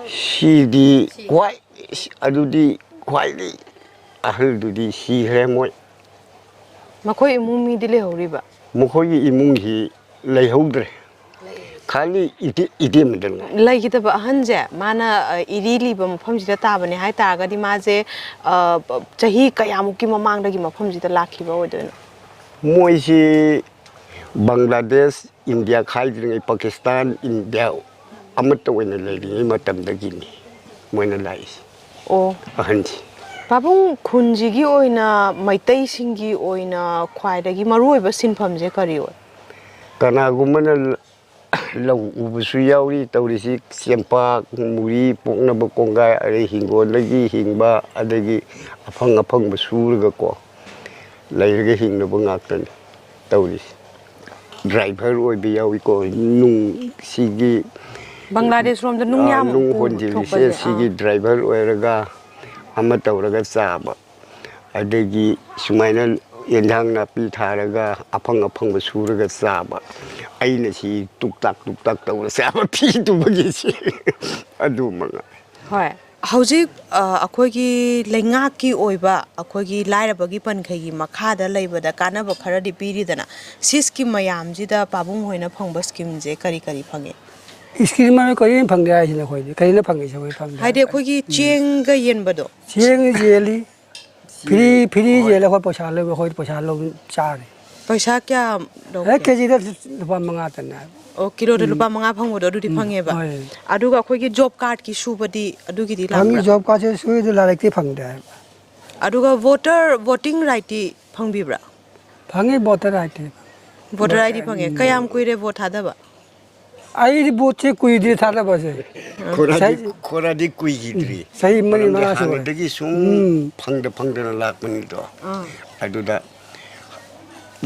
ꯁꯤꯗꯤ ꯈ꯭ꯋꯥꯏ, ꯑꯗꯨꯗꯤ ꯈ꯭ꯋꯥꯏꯗꯒꯤ ꯑꯍꯜꯗꯨꯗꯤ ꯁꯤꯈ꯭ꯔꯦ ꯃꯣꯏ꯫ ꯃꯈꯣꯏ ꯏꯃꯨꯡ ꯃꯤꯗꯤ ꯂꯩꯍꯧꯔꯤꯕ? ꯃꯈꯣꯏꯒꯤ ꯏꯃꯨꯡꯁꯤ ꯂꯩꯍꯧꯗ꯭ꯔꯦ, ꯈꯥꯂꯤ ꯏꯇꯦ- ꯏꯇꯦꯝꯗꯪ ꯉꯥꯏ꯫ ꯂꯩꯈꯤꯗꯕ ꯑꯍꯟꯁꯦ ꯃꯥꯅ ꯑ, ꯏꯔꯤ ꯂꯤꯕ ꯃꯐꯝꯁꯤꯗ ꯇꯥꯕꯅꯦ ꯍꯥꯏ ꯇꯥꯔꯒꯗꯤ ꯃꯥꯁꯦ ꯑ, ꯆꯍꯤ ꯀꯌꯥꯃꯨꯛꯀꯤ ꯃꯃꯥꯡꯗꯒꯤ ꯃꯐꯝꯁꯤꯗ ꯂꯥꯛꯈꯤꯕ ꯑꯣꯏꯗꯣꯏꯅꯣ? ꯃꯣꯏꯁꯤ ꯕꯪꯒ꯭ꯂꯥꯗꯦꯁ, ꯏꯟꯗꯤꯌꯥ ꯈꯥꯏꯗ꯭ꯔꯤꯉꯩ, ꯄꯥꯀꯤꯁꯇꯥꯟ, ꯏꯟꯗꯤꯌꯥ ꯑꯃꯠꯇ ꯑꯣꯏꯅ ꯂꯩꯔꯤꯉꯩ ꯃꯇꯝꯗꯒꯤꯅꯤ ꯃꯣꯏꯅ ꯂꯥꯛꯏꯁꯦ꯫ ꯑꯣ꯫ ꯑꯍꯟꯁꯤ ꯄꯥꯕꯨꯡ, ꯈꯨꯟꯁꯤꯒꯤ ꯑꯣꯏꯅ ꯃꯩꯇꯩꯁꯤꯡꯒꯤ ꯑꯣꯏꯅ ꯈ꯭ꯋꯥꯏꯗꯒꯤ ꯃꯔꯨꯑꯣꯏꯕ ꯁꯤꯟꯐꯝꯁꯦ ꯀꯔꯤ ꯑꯣꯏ? ꯀꯅꯥꯒꯨꯝꯕꯅ ꯂꯧ ꯎꯕꯁꯨ ꯌꯥꯎꯔꯤ ꯇꯧꯔꯤꯁꯤ, ꯆꯦꯡꯄꯥꯛ, ꯃꯨꯔꯤ ꯄꯣꯛꯅꯕ ꯀꯣꯡꯒꯥꯏ, ꯑꯗꯩ ꯍꯤꯡꯒꯣꯜꯗꯒꯤ ꯍꯤꯡꯕ, ꯑꯗꯒꯤ ꯑꯐꯪ ꯑꯐꯪꯕ ꯁꯨꯔꯒꯀꯣ ꯂꯩꯔꯒ ꯍꯤꯡꯅꯕ ꯉꯥꯛꯇꯅꯤ ꯇꯧꯔꯤꯁꯤ꯫ ꯗ꯭ꯔꯥꯏꯚꯔ ꯑꯣꯏꯕ ꯌꯥꯎꯏꯀꯣ, ꯅꯨꯡꯁꯤꯒꯤ ꯕꯪꯒ꯭ꯂꯥꯗꯦꯁ ꯔꯣꯝꯗ ꯅꯨꯡ ꯑꯥ, ꯌꯥꯝ ꯅꯨꯡ ꯎꯕ ꯍꯣꯟꯖꯤꯜꯂꯤꯁꯦ ꯊꯣꯛꯄꯁꯦ, ꯁꯤꯒꯤ ꯑꯥ꯫ ꯗ꯭ꯔꯥꯏꯚꯔ ꯑꯣꯏꯔꯒ ꯑꯃ ꯇꯧꯔꯒ ꯆꯥꯕ, ꯑꯗꯒꯤ ꯁꯨꯃꯥꯏꯅ ꯌꯦꯟꯖꯥꯡ ꯅꯥꯄꯤ ꯊꯥꯔꯒ ꯑꯐꯪ ꯑꯐꯪꯕ ꯁꯨꯔꯒ ꯆꯥꯕ, ꯑꯩꯅ ꯁꯤ ꯇꯨꯛ ꯇꯥꯛ ꯇꯨꯛ ꯇꯥꯛ ꯇꯧꯔ ꯆꯥꯕ ꯐꯤ ꯇꯨꯕꯒꯤ ꯁꯤ ꯑꯗꯨ ꯃꯉꯥꯏ꯫ ꯍꯣꯏ꯫ ꯍꯧꯖꯤꯛ ꯑ, ꯑꯩꯈꯣꯏꯒꯤ ꯂꯩꯉꯥꯛꯀꯤ ꯑꯣꯏꯕ ꯑꯩꯈꯣꯏꯒꯤ ꯂꯥꯏꯔꯕꯒꯤ ꯄꯟꯈꯩꯒꯤ ꯃꯈꯥꯗ ꯂꯩꯕꯗ ꯀꯥꯟꯅꯕ ꯈꯔꯗꯤ ꯄꯤꯔꯤꯗꯅ, ꯁꯤ ꯁ꯭ꯀꯤꯝ ꯃꯌꯥꯝꯁꯤꯗ ꯄꯥꯕꯨꯡ ꯍꯣꯏꯅ ꯐꯪꯕ ꯁ꯭ꯀꯤꯝꯁꯦ ꯀꯔꯤ ꯀꯔꯤ ꯐꯪꯉꯦ? ꯏꯁꯀꯤꯝ ꯑꯃ ꯀꯔꯤꯝ ꯐꯪꯗꯦ ꯍꯥꯏꯁꯤꯅ ꯑꯩꯈꯣꯏꯗꯤ ꯀꯔꯤꯅ ꯐꯪꯉꯤꯁꯦ ꯑꯩꯈꯣꯏ ꯐꯪꯗꯦ꯫ ꯍꯥꯏꯗꯤ ꯑꯩꯈꯣꯏꯒꯤ ꯆꯦꯡꯒ ꯌꯦꯟꯕꯗꯣ? ꯆꯦꯡ ꯌꯦꯜꯂꯤ, ꯐ꯭ꯔꯤ ꯐ꯭ꯔꯤ ꯌꯦꯜꯂꯦ꯫ ꯑꯩꯈꯣꯏ ꯄꯩꯁꯥ ꯂꯧꯕ, ꯑꯩꯈꯣꯏ ꯄꯩꯁꯥ ꯂꯧꯕ ꯆꯥꯔꯦ꯫ ꯄꯩꯁꯥ ꯀꯌꯥ ꯍꯦꯛ ꯂꯧꯒꯦ? ꯀꯦꯖꯤꯗ ꯂꯨꯄꯥ ꯃꯉꯥ ꯇꯅꯦ꯫ ꯑꯣ, ꯀꯤꯂꯣꯗ ꯂꯨꯄꯥ ꯃꯉꯥ ꯐꯪꯕꯗꯣ ꯑꯗꯨꯗꯤ ꯐꯪꯉꯦꯕ? ꯍꯣꯏ꯫ ꯑꯗꯨꯒ ꯑꯩꯈꯣꯏꯒꯤ ꯖꯣꯕ ꯀꯥꯔꯗꯀꯤ ꯁꯨꯕꯗꯤ ꯑꯗꯨꯒꯤꯗꯤ ꯐꯪꯉꯤ, ꯂꯥꯛꯄ꯭ꯔꯥ? ꯖꯣꯕ ꯀꯥꯔꯗꯁꯦ ꯁꯨꯏꯗ ꯂꯥꯏꯔꯤꯛꯇꯤ ꯐꯪꯗꯦ꯫ ꯑꯗꯨꯒ ꯚꯣꯇꯔ ꯚꯣꯇꯤꯡ ꯔꯥꯏꯠꯇꯤ ꯐꯪꯕꯤꯕ꯭ꯔꯥ? ꯐꯪꯉꯤ, ꯚꯣꯇꯔ ꯔꯥꯏꯠꯇꯤ꯫ ꯚꯣꯇꯔ ꯑꯥꯏꯗꯤ ꯐꯪꯉꯦ꯫ ꯀꯌꯥꯝ ꯀꯨꯏꯔꯦ ꯚꯣꯠ ꯊꯥꯗꯕ? ꯑꯩꯗꯤ ꯚꯣꯠꯁꯦ ꯀꯨꯏꯗ꯭ꯔꯤ ꯊꯥꯗꯕꯁꯦ꯫ ꯈꯣꯔꯥꯗꯤ ꯉꯁꯥꯏ- ꯈꯣꯔꯥꯗꯤ ꯀꯨꯏꯈꯤꯗ꯭ꯔꯤ꯫ ꯆꯍꯤ ꯃꯔꯤ ꯃꯔꯝꯗꯤ ꯃꯉꯥ ꯁꯨꯔꯦ꯫ ꯍꯥꯟꯅꯗꯒꯤ ꯁꯨꯝ ꯎꯝ꯫ ꯐꯪꯗ ꯐꯪꯗꯅ ꯂꯥꯛꯄꯅꯤꯗꯣ꯫ ꯑꯥ꯫ ꯑꯗꯨꯗ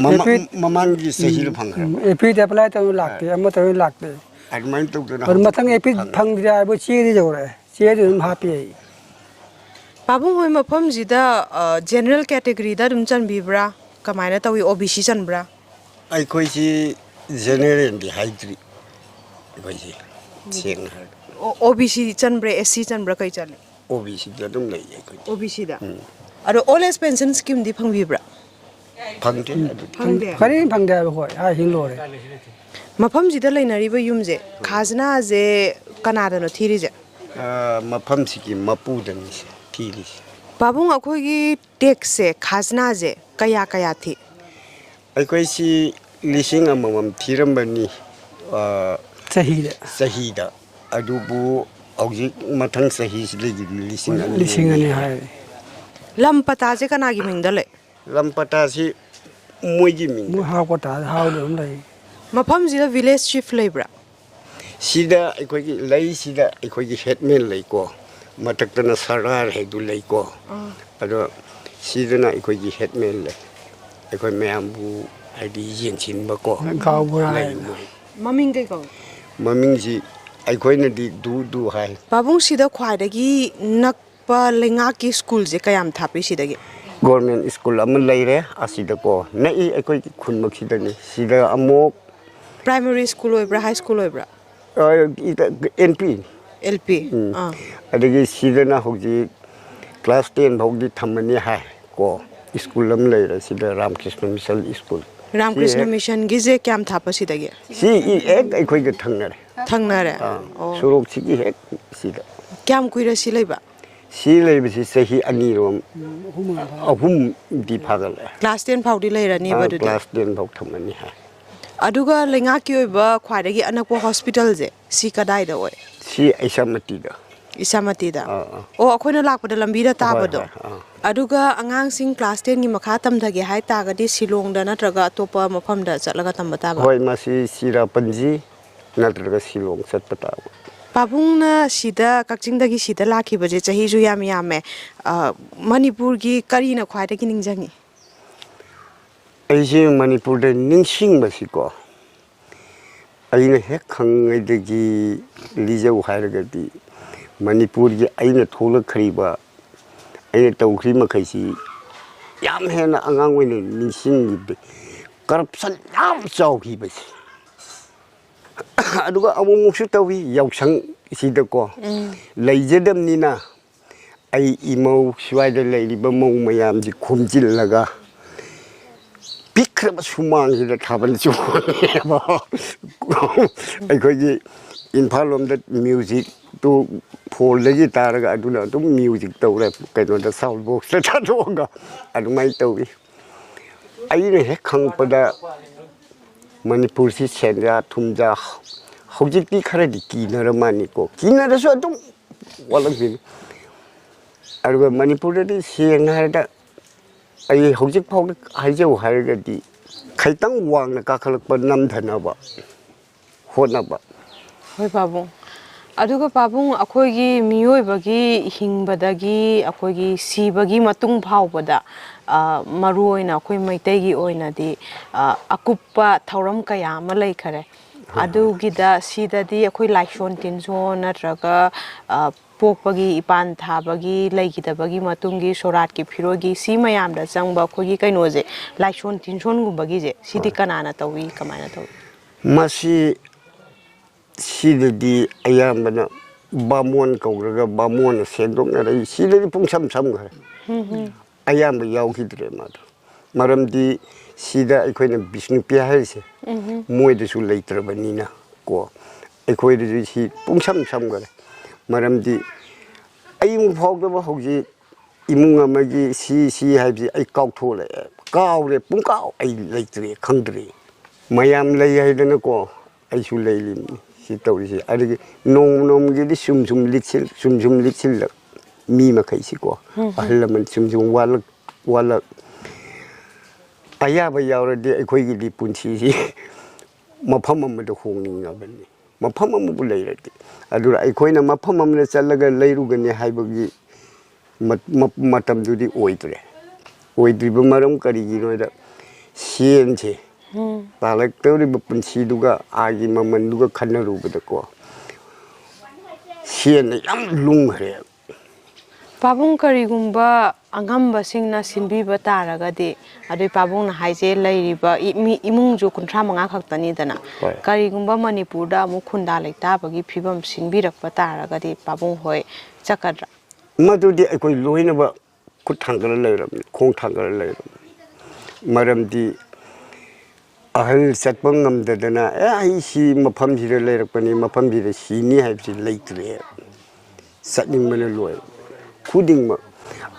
ꯃꯃꯥ- ꯑꯦꯐꯤꯠ- ꯃꯃꯥꯡꯒꯤ ꯆꯍꯤꯗ ꯐꯪꯈ꯭ꯔꯕ꯫ ꯎꯝ, ꯑꯦꯐꯤꯗꯦꯕꯤꯠ ꯑꯦꯄ꯭ꯂꯥꯏ ꯇꯧꯔ ꯂꯥꯛꯇꯦ, ꯑꯃ ꯇꯧꯔ ꯂꯥꯛꯇꯦ꯫ ꯑꯗꯨꯃꯥꯏꯅ ꯇꯧꯗꯅ ꯑꯗꯨ ꯃꯊꯪ ꯍꯧꯖꯤꯛ ꯑꯦꯐꯤꯠ ꯐꯪꯉꯦ꯫ ꯐꯪꯗ꯭ꯔꯤ ꯍꯥꯏꯕ ꯆꯦꯗꯤ ꯌꯧꯔꯛꯑꯦ, ꯆꯦꯗꯤ ꯑꯗꯨꯝ ꯍꯥꯞꯄꯤ ꯑꯩ꯫ ꯄꯥꯕꯨꯡ ꯍꯣꯏ ꯃꯐꯝꯁꯤꯗ ꯖꯦꯅꯔꯦꯜ ꯀꯦꯇꯦꯒꯣꯔꯤꯗ ꯑꯗꯨꯝ ꯆꯟꯕꯤꯕ꯭ꯔꯥ? ꯀꯃꯥꯏꯅ ꯇꯧꯏ? ꯑꯣ ꯕꯤ ꯁꯤ ꯆꯟꯕ꯭ꯔꯥ? ꯑꯩꯈꯣꯏꯁꯤ ꯖꯦꯅꯦꯔꯦꯜꯗꯤ ꯍꯥꯏꯗ꯭ꯔꯤ, ꯑꯩꯈꯣꯏꯁꯤ ꯁꯦꯡꯅ ꯍꯥꯏꯔꯒ꯫ ꯑꯣ ꯕꯤ ꯁꯤ ꯆꯟꯕ꯭ꯔꯥ, ꯑꯦꯁ ꯁꯤ ꯆꯟꯕ꯭ꯔꯥ, ꯀꯩ ꯆꯜꯂꯤ? ꯑꯣ ꯕꯤ ꯁꯤꯗ ꯑꯗꯨꯝ ꯂꯩꯌꯦ ꯑꯩꯈꯣꯏꯗꯤ꯫ ꯑꯣ ꯕꯤ ꯁꯤꯗ? ꯎꯝ꯫ ꯑꯗꯣ ꯑꯣꯜ ꯑꯦꯖ ꯄꯦꯟꯁꯟ ꯁ꯭ꯀꯤꯝꯗꯤ ꯐꯪꯕꯤꯕ꯭ꯔꯥ? ꯐꯪꯗꯦ ꯑꯗꯨ꯫ ꯐꯪꯗꯦ꯫ ꯀꯔꯤꯝ ꯐꯪꯗꯦ ꯍꯥꯏꯕ, ꯍꯣꯏ, ꯑꯥ ꯍꯤꯡ ꯂꯣꯏꯔꯦ꯫ ꯃꯐꯝꯁꯤꯗ ꯂꯩꯅꯔꯤꯕ ꯌꯨꯝꯁꯦ ꯈꯥꯖꯅꯥꯁꯦ ꯀꯅꯥꯗꯅꯣ ꯊꯤꯔꯤꯁꯦ? ꯑ, ꯃꯐꯝꯁꯤꯒꯤ ꯃꯄꯨꯗꯅꯤ ꯊꯤꯔꯤꯁꯦ꯫ ꯄꯥꯕꯨꯡ, ꯑꯩꯈꯣꯏꯒꯤ ꯇꯦꯛꯁꯁꯦ, ꯈꯥꯖꯅꯥꯁꯦ ꯀꯌꯥ ꯀꯌꯥ ꯊꯤ? ꯑꯩꯈꯣꯏꯁꯤ ꯂꯤꯁꯤꯡ ꯑꯃꯃꯝ ꯊꯤꯔꯝꯕꯅꯤ, ꯑ, ꯆꯍꯤꯗ ꯆꯍꯤꯗ꯫ ꯑꯗꯨꯕꯨ ꯍꯧꯖꯤꯛ ꯃꯊꯪ ꯆꯍꯤꯁꯤꯗꯒꯤꯗꯤ ꯂꯤꯁꯤꯡ ꯑꯅꯤ ꯂꯤꯁꯤꯡ ꯑꯅꯤ ꯍꯥꯏꯔꯦ꯫ ꯂꯝ ꯄꯇꯥꯁꯦ ꯀꯅꯥꯒꯤ ꯃꯤꯡꯗ ꯂꯩ? ꯂꯝ ꯄꯇꯥꯁꯤ ꯃꯣꯏꯒꯤ ꯃꯤꯡꯗ꯫ ꯃꯣꯏ ꯍꯥꯎ ꯀꯣꯇꯥꯗ ꯍꯥꯎꯗ ꯑꯗꯨꯝ ꯂꯩ꯫ ꯃꯐꯝꯁꯤꯗ ꯚꯤꯂꯦꯖ ꯆꯤꯐ ꯂꯩꯕ꯭ꯔꯥ? ꯁꯤꯗ ꯑꯩꯈꯣꯏꯒꯤ ꯂꯩꯁꯤꯗ ꯑꯩꯈꯣꯏꯒꯤ ꯍꯦꯠꯃꯦꯟ ꯂꯩꯀꯣ, ꯃꯊꯛꯇꯅ ꯁꯔꯗꯥꯔ ꯍꯥꯏꯗꯨ ꯂꯩꯀꯣ꯫ ꯑꯗꯣ ꯁꯤꯗꯅ ꯑꯩꯈꯣꯏꯒꯤ ꯍꯦꯠꯃꯦꯟ ꯂꯩ, ꯑꯩꯈꯣꯏ ꯃꯌꯥꯝꯕꯨ ꯍꯥꯏꯗꯤ ꯌꯦꯡꯁꯤꯟꯕꯀꯣ꯫ ꯒꯥꯎ ꯕꯨꯔꯥ ꯂꯩ ꯍꯥꯏꯅ꯫ ꯃꯣꯏ꯫ ꯃꯃꯤꯡ ꯀꯩ ꯀꯧꯏ? ꯃꯃꯤꯡꯁꯤ ꯑꯩꯈꯣꯏꯅꯗꯤ ꯗꯨ ꯗꯨ ꯍꯥꯏ꯫ ꯄꯥꯕꯨꯡ, ꯁꯤꯗ ꯈ꯭ꯋꯥꯏꯗꯒꯤ ꯅꯛꯄ ꯂꯩꯉꯥꯛꯀꯤ ꯁ꯭ꯀꯨꯜꯁꯦ ꯀꯌꯥꯝ ꯊꯥꯞꯄꯤ ꯁꯤꯗꯒꯤ? ꯒꯣꯔꯃꯦꯟ ꯁ꯭ꯀꯨꯜ ꯑꯃ ꯂꯩꯔꯦ ꯑꯁꯤꯗꯀꯣ, ꯅꯛꯏ, ꯑꯩꯈꯣꯏ ꯈꯨꯟꯃꯛꯁꯤꯗꯅꯤ꯫ ꯁꯤꯗ ꯑꯃꯨꯛ ꯄ꯭ꯔꯥꯏꯃꯔꯤ ꯁ꯭ꯀꯨꯜ ꯑꯣꯏꯕ꯭ꯔꯥ, ꯍꯥꯏ ꯁ꯭ꯀꯨꯜ ꯑꯣꯏꯕ꯭ꯔꯥ? N P. L P. ꯑꯥ꯫ ꯑꯗꯒꯤ ꯁꯤꯗꯅ ꯍꯧꯖꯤꯛ ꯀ꯭ꯂꯥꯁ ꯇꯦꯟ ꯐꯥꯎꯗꯤ ꯊꯝꯃꯅꯤ ꯍꯥꯏ ꯀꯣ꯫ ꯁ꯭ꯀꯨꯜ ꯑꯃ ꯂꯩꯔꯦ ꯁꯤꯗ, ꯔꯥꯃꯀ꯭ꯔꯤꯁꯅ ꯃꯤꯁꯟ ꯁ꯭ꯀꯨꯜ꯫ ꯔꯥꯃꯀ꯭ꯔꯤꯁꯅ ꯁꯤ ꯍꯦꯛ ꯃꯤꯁꯟꯒꯤꯁꯦ ꯀꯌꯥꯝ ꯊꯥꯞꯄ ꯁꯤꯗꯒꯤ? ꯁꯤ ꯏ ꯍꯦꯛ ꯑꯩꯈꯣꯏꯒ ꯊꯪꯅꯔꯦ꯫ ꯊꯪꯅꯔꯦ? ꯑꯥ, ꯑꯣ꯫ ꯁꯣꯔꯣꯛꯁꯤꯒꯤ ꯍꯦꯛ ꯁꯤꯗ꯫ ꯀꯌꯥꯝ ꯀꯨꯏꯔꯦ ꯁꯤ ꯂꯩꯕ? ꯁꯤ ꯂꯩꯕꯁꯤ ꯆꯍꯤ ꯑꯅꯤꯔꯣꯝ, ꯑꯍꯨꯝꯗꯤ ꯐꯥꯒꯠꯂꯦ꯫ ꯀ꯭ꯂꯥꯁ ꯇꯦꯟ ꯐꯥꯎꯗꯤ ꯂꯩꯔꯅꯤꯕ ꯑꯥ, ꯑꯗꯨꯗꯤ? ꯀ꯭ꯂꯥꯁ ꯇꯦꯟ ꯐꯥꯎ ꯊꯝꯃꯅꯤ ꯍꯥꯏ꯫ ꯑꯗꯨꯒ ꯂꯩꯉꯥꯛꯀꯤ ꯑꯣꯏꯕ ꯈ꯭ꯋꯥꯏꯗꯒꯤ ꯑꯅꯛꯄ ꯍꯣꯁꯄꯤꯇꯥꯜꯁꯦ ꯁꯤ ꯀꯗꯥꯏꯗ ꯑꯣꯏ? ꯁꯤ ꯏꯁꯥꯃꯇꯤꯗ꯫ ꯏꯁꯥꯃꯇꯤꯗ? ꯑꯥ, ꯑꯥ꯫ ꯑꯣ, ꯑꯩꯈꯣꯏꯅ ꯂꯥꯛꯄꯗ ꯂꯝꯕꯤꯗ ꯍꯣꯏ, ꯇꯥꯕꯗꯣ? ꯍꯣꯏ, ꯑꯥ꯫ ꯑꯗꯨꯒ ꯑꯉꯥꯡꯁꯤꯡ ꯀ꯭ꯂꯥꯁ ꯇꯦꯟꯒꯤ ꯃꯈꯥ ꯇꯝꯊꯒꯦ ꯍꯥꯏ ꯇꯥꯔꯒꯗꯤ ꯁꯤꯂꯣꯡꯗ ꯅꯠꯇ꯭ꯔꯒ ꯑꯇꯣꯞꯄ ꯃꯐꯝꯗ ꯆꯠꯂꯒ ꯇꯝꯕ ꯇꯥꯕ? ꯍꯣꯏ, ꯃꯁꯤ ꯆꯤꯔꯥꯄꯟꯖꯤ ꯅꯠꯇ꯭ꯔꯒ ꯁꯤꯂꯣꯡ ꯆꯠꯄ ꯇꯥꯕ꯫ ꯄꯥꯕꯨꯡꯅ ꯁꯤꯗ, ꯀꯛꯆꯤꯡꯗꯒꯤ ꯁꯤꯗ ꯂꯥꯛꯈꯤꯕꯁꯦ ꯆꯍꯤꯁꯨ ꯌꯥꯝ ꯌꯥꯝꯃꯦ꯫ ꯑ, ꯃꯅꯤꯄꯨꯔꯒꯤ ꯀꯔꯤꯅ ꯈ꯭ꯋꯥꯏꯗꯒꯤ ꯅꯤꯡꯁꯤꯡꯉꯤ? ꯑꯩꯁꯦ ꯃꯅꯤꯄꯨꯔꯗ ꯅꯤꯡꯁꯤꯡꯕꯁꯤꯀꯣ, ꯑꯩꯅ ꯍꯦꯛ ꯈꯪꯉꯤꯉꯩꯗꯒꯤ ꯂꯤꯖꯧ ꯍꯥꯏꯔꯒꯗꯤ, ꯃꯅꯤꯄꯨꯔꯒꯤ ꯑꯩꯅ ꯊꯣꯛꯂꯛꯈ꯭ꯔꯤꯕ, ꯑꯩꯅ ꯇꯧꯈ꯭ꯔꯤ ꯃꯈꯩꯁꯤ ꯌꯥꯝ ꯍꯦꯟꯅ ꯑꯉꯥꯡ ꯑꯣꯏꯅ ꯅꯤꯡꯁꯤꯡꯉꯤꯕ꯫ ꯀꯔꯞꯁꯟ ꯌꯥꯝ ꯆꯥꯎꯈꯤꯕꯁꯦ꯫ ꯑꯗꯨꯒ ꯑꯃꯨꯛꯃꯨꯛꯁꯨ ꯇꯧꯏ, ꯌꯥꯎꯁꯪꯁꯤꯗꯀꯣ, ꯂꯩꯖꯗꯕꯅꯤꯅ ꯑꯩ ꯏꯃꯧ, ꯁ꯭ꯋꯥꯏꯗ ꯂꯩꯔꯤꯕ ꯃꯧ ꯃꯌꯥꯝꯁꯤ ꯈꯣꯝꯖꯤꯜꯂꯒ ꯄꯤꯛꯈ꯭ꯔꯕ ꯁꯨꯃꯥꯡꯁꯤꯗ ꯊꯥꯕꯜ ꯆꯣꯡꯉꯦꯕ꯫ ꯑꯩꯈꯣꯏꯒꯤ ꯏꯝꯐꯥꯜ ꯂꯣꯝꯗ ꯃ꯭ꯌꯨꯖꯤꯛꯇꯨ ꯐꯣꯟꯗꯒꯤ ꯇꯥꯔꯒ ꯑꯗꯨꯅ ꯑꯗꯨꯝ ꯃ꯭ꯌꯨꯖꯤꯛ ꯇꯧꯔꯦ, ꯀꯩꯅꯣꯗ, ꯁꯥꯎꯟ ꯕꯣꯛꯁꯇ ꯊꯥꯗꯣꯛꯑꯒ ꯑꯗꯨꯃꯥꯏꯅ ꯇꯧꯏ꯫ ꯑꯩꯅ ꯍꯦꯛ ꯈꯪꯉꯛꯄꯗ ꯃꯅꯤꯄꯨꯔꯁꯤ ꯁꯦꯟꯖꯥ ꯊꯨꯝꯖꯥ, ꯍꯧꯖꯤꯛꯇꯤ ꯈꯔꯗꯤ ꯀꯤꯅꯔ ꯃꯥꯜꯂꯤꯀꯣ, ꯀꯤꯅꯔꯁꯨ ꯑꯗꯨꯝ ꯋꯥꯠꯂꯛꯈꯤꯅꯤ꯫ ꯑꯗꯨꯒ ꯃꯅꯤꯄꯨꯔꯗꯗꯤ ꯁꯦꯡꯅ ꯍꯥꯏꯔꯗ, ꯑꯩ ꯍꯧꯖꯤꯛ ꯐꯥꯎꯗ ꯍꯥꯏꯖꯧ ꯍꯥꯏꯔꯒꯗꯤ, ꯈꯤꯇꯪ ꯋꯥꯡꯅ ꯀꯥꯈꯠꯂꯛꯄ ꯅꯝꯊꯅꯕ ꯍꯣꯠꯅꯕ꯫ ꯍꯣꯏ ꯄꯥꯕꯨꯡ꯫ ꯑꯗꯨꯒ ꯄꯥꯕꯨꯡ, ꯑꯩꯈꯣꯏꯒꯤ ꯃꯤꯑꯣꯏꯕꯒꯤ ꯍꯤꯡꯕꯗꯒꯤ ꯑꯩꯈꯣꯏꯒꯤ ꯁꯤꯕꯒꯤ ꯃꯇꯨꯡ ꯐꯥꯎꯕꯗ, ꯑ, ꯃꯔꯨ ꯑꯣꯏꯅ ꯑꯩꯈꯣꯏ ꯃꯩꯇꯩꯒꯤ ꯑꯣꯏꯅꯗꯤ, ꯑ, ꯑꯀꯨꯞꯄ ꯊꯧꯔꯝ ꯀꯌꯥ ꯑꯃ ꯂꯩꯈꯔꯦ꯫ ꯑꯗꯨꯒꯤꯗ, ꯁꯤꯗꯗꯤ ꯑꯩꯈꯣꯏ ꯂꯥꯏꯁꯣꯟ ꯇꯤꯟꯖꯣꯟ ꯅꯠꯇ꯭ꯔꯒ, ꯑ, ꯄꯣꯛꯄꯒꯤ ꯏꯄꯥꯟ ꯊꯥꯕꯒꯤ, ꯂꯩꯈꯤꯗꯕꯒꯤ ꯃꯇꯨꯡꯒꯤ ꯁꯣꯔꯥꯠꯀꯤ ꯐꯤꯔꯣꯜꯒꯤ, ꯁꯤ ꯃꯌꯥꯝꯗ ꯆꯪꯕ ꯑꯩꯈꯣꯏꯒꯤ ꯀꯩꯅꯣꯁꯦ, ꯂꯥꯏꯁꯣꯟ ꯇꯤꯟꯖꯣꯟꯒꯨꯝꯕꯒꯤꯁꯦ, ꯁꯤꯗꯤ ꯀꯅꯥꯅ ꯇꯧꯏ, ꯀꯃꯥꯏꯅ ꯇꯧꯏ? ꯃꯁꯤ, ꯁꯤꯗꯗꯤ ꯑꯌꯥꯝꯕꯅ ꯕꯥꯃꯣꯟ ꯀꯧꯔꯒ ꯕꯥꯃꯣꯟꯅ ꯁꯦꯡꯗꯣꯛꯅꯔꯛꯏ꯫ ꯁꯤꯗꯗꯤ ꯄꯨꯡꯁꯝ ꯁꯝꯈ꯭ꯔꯦ꯫ ꯑꯌꯥꯝꯕ ꯌꯥꯎꯈꯤꯗ꯭ꯔꯦ ꯃꯥꯗꯣ꯫ ꯃꯔꯝꯗꯤ ꯁꯤꯗ ꯑꯩꯈꯣꯏꯅ ꯕꯤꯁꯅꯨꯄ꯭ꯔꯤꯌꯥ ꯍꯥꯏꯔꯤꯁꯦ, ꯃꯣꯏꯗꯁꯨ ꯂꯩꯇ꯭ꯔꯕꯅꯤꯅ ꯀꯣ, ꯑꯩꯈꯣꯏꯗꯁꯨ ꯁꯤ ꯄꯨꯡꯁꯝ ꯁꯝꯈꯔꯦ꯫ ꯃꯔꯝꯗꯤ ꯑꯌꯤꯡ ꯐꯥꯎꯗꯕ ꯍꯧꯖꯤꯛ ꯏꯃꯨꯡ ꯑꯃꯒꯤ ꯁꯤ ꯁꯤ ꯍꯥꯏꯕꯁꯤ ꯑꯩ ꯀꯥꯎꯊꯣꯛꯂꯛꯑꯦ, ꯀꯥꯎꯔꯦ, ꯄꯨꯡꯀꯥꯎ ꯑꯩ ꯂꯩꯇ꯭ꯔꯦ, ꯈꯪꯗ꯭ꯔꯦ꯫ ꯃꯌꯥꯝ ꯂꯩ ꯍꯥꯏꯗꯅꯀꯣ, ꯑꯩꯁꯨ ꯂꯩꯔꯤꯕꯅꯤ ꯁꯤ ꯇꯧꯔꯤꯁꯦ꯫ ꯑꯗꯒꯤ ꯅꯣꯡꯃ ꯅꯣꯡꯃꯒꯤꯗꯤ ꯁꯨꯝ ꯁꯨꯝ ꯂꯤꯛꯁꯤꯜ-, ꯁꯨꯝ ꯁꯨꯝ ꯂꯤꯛꯁꯤꯜꯂꯛ, ꯃꯤ ꯃꯈꯩꯁꯤꯀꯣ, ꯑꯍꯜ ꯂꯃꯟ ꯁꯨꯝ ꯁꯨꯝ ꯋꯥꯠꯂꯛ, ꯋꯥꯠꯂꯛ꯫ ꯑꯌꯥꯕ ꯌꯥꯎꯔꯗꯤ ꯑꯩꯈꯣꯏꯒꯤꯗꯤ ꯄꯨꯟꯁꯤꯁꯤ ꯃꯐꯝ ꯑꯃꯗ ꯍꯣꯡꯅꯤꯡꯉꯕꯅꯤ, ꯃꯐꯝ ꯑꯃꯕꯨ ꯂꯩꯔꯗꯤ꯫ ꯑꯗꯨꯅ ꯑꯩꯈꯣꯏꯅ ꯃꯐꯝ ꯑꯃꯗ ꯆꯠꯂꯒ ꯂꯩꯔꯨꯒꯅꯤ ꯍꯥꯏꯕꯒꯤ ꯃ-, ꯃ-, ꯃꯇꯝꯗꯨꯗꯤ ꯑꯣꯏꯗ꯭ꯔꯦ꯫ ꯑꯣꯏꯗ꯭ꯔꯤꯕ ꯃꯔꯝ ꯀꯔꯤꯒꯤꯅꯣ ꯍꯥꯏꯗ, ꯁꯦꯟꯁꯦ, ꯇꯥꯜꯂꯛꯇꯧꯔꯤꯕ ꯄꯨꯟꯁꯤꯗꯨꯒ ꯑꯥꯒꯤ ꯃꯃꯜꯗꯨꯒ ꯈꯟꯅꯔꯨꯕꯗꯀꯣ, ꯁꯦꯟꯅ ꯌꯥꯝ ꯂꯨꯝꯈ꯭ꯔꯦ꯫ ꯄꯥꯕꯨꯡ, ꯀꯔꯤꯒꯨꯝꯕ ꯑꯉꯝꯕꯁꯤꯡꯅ ꯁꯤꯟꯕꯤꯕ ꯇꯥꯔꯒꯗꯤ, ꯑꯗꯨꯏ ꯄꯥꯕꯨꯡꯅ ꯍꯥꯏꯁꯦ, ꯂꯩꯔꯤꯕ ꯏ-, ꯃꯤ, ꯏꯃꯨꯡꯁꯨ ꯀꯨꯟꯊ꯭ꯔꯥ ꯃꯉꯥ ꯈꯛꯇꯅꯤꯗꯅ, ꯍꯣꯏ꯫ ꯀꯔꯤꯒꯨꯝꯕ ꯃꯅꯤꯄꯨꯔꯗ ꯑꯃꯨꯛ ꯈꯨꯟꯗꯥ ꯂꯩꯇꯥꯕꯒꯤ ꯐꯤꯕꯝ ꯁꯤꯟꯕꯤꯔꯛꯄ ꯇꯥꯔꯒꯗꯤ ꯄꯥꯕꯨꯡ ꯍꯣꯏ ꯆꯠꯀꯗ꯭ꯔꯥ? ꯃꯗꯨꯗꯤ ꯑꯩꯈꯣꯏ ꯂꯣꯏꯅꯃꯛ ꯈꯨꯠ ꯊꯥꯡꯒꯠꯂ ꯂꯩꯔꯕꯅꯤ, ꯈꯣꯡ ꯊꯥꯡꯒꯠꯂ ꯂꯩꯔꯕꯅꯤ꯫ ꯃꯔꯝꯗꯤ ꯑꯍꯜ ꯆꯠꯄ ꯉꯝꯗꯗꯅ, "ꯑꯦ, ꯑꯩ ꯁꯤ ꯃꯐꯝꯁꯤꯗ ꯂꯩꯔꯛꯄꯅꯤ, ꯃꯐꯝꯁꯤꯗ ꯁꯤꯅꯤ" ꯍꯥꯏꯕꯁꯤ ꯂꯩꯇ꯭ꯔꯦ꯫ ꯆꯠꯅꯤꯡꯕꯅ ꯂꯣꯏꯔꯦ ꯈꯨꯗꯤꯡꯃꯛ꯫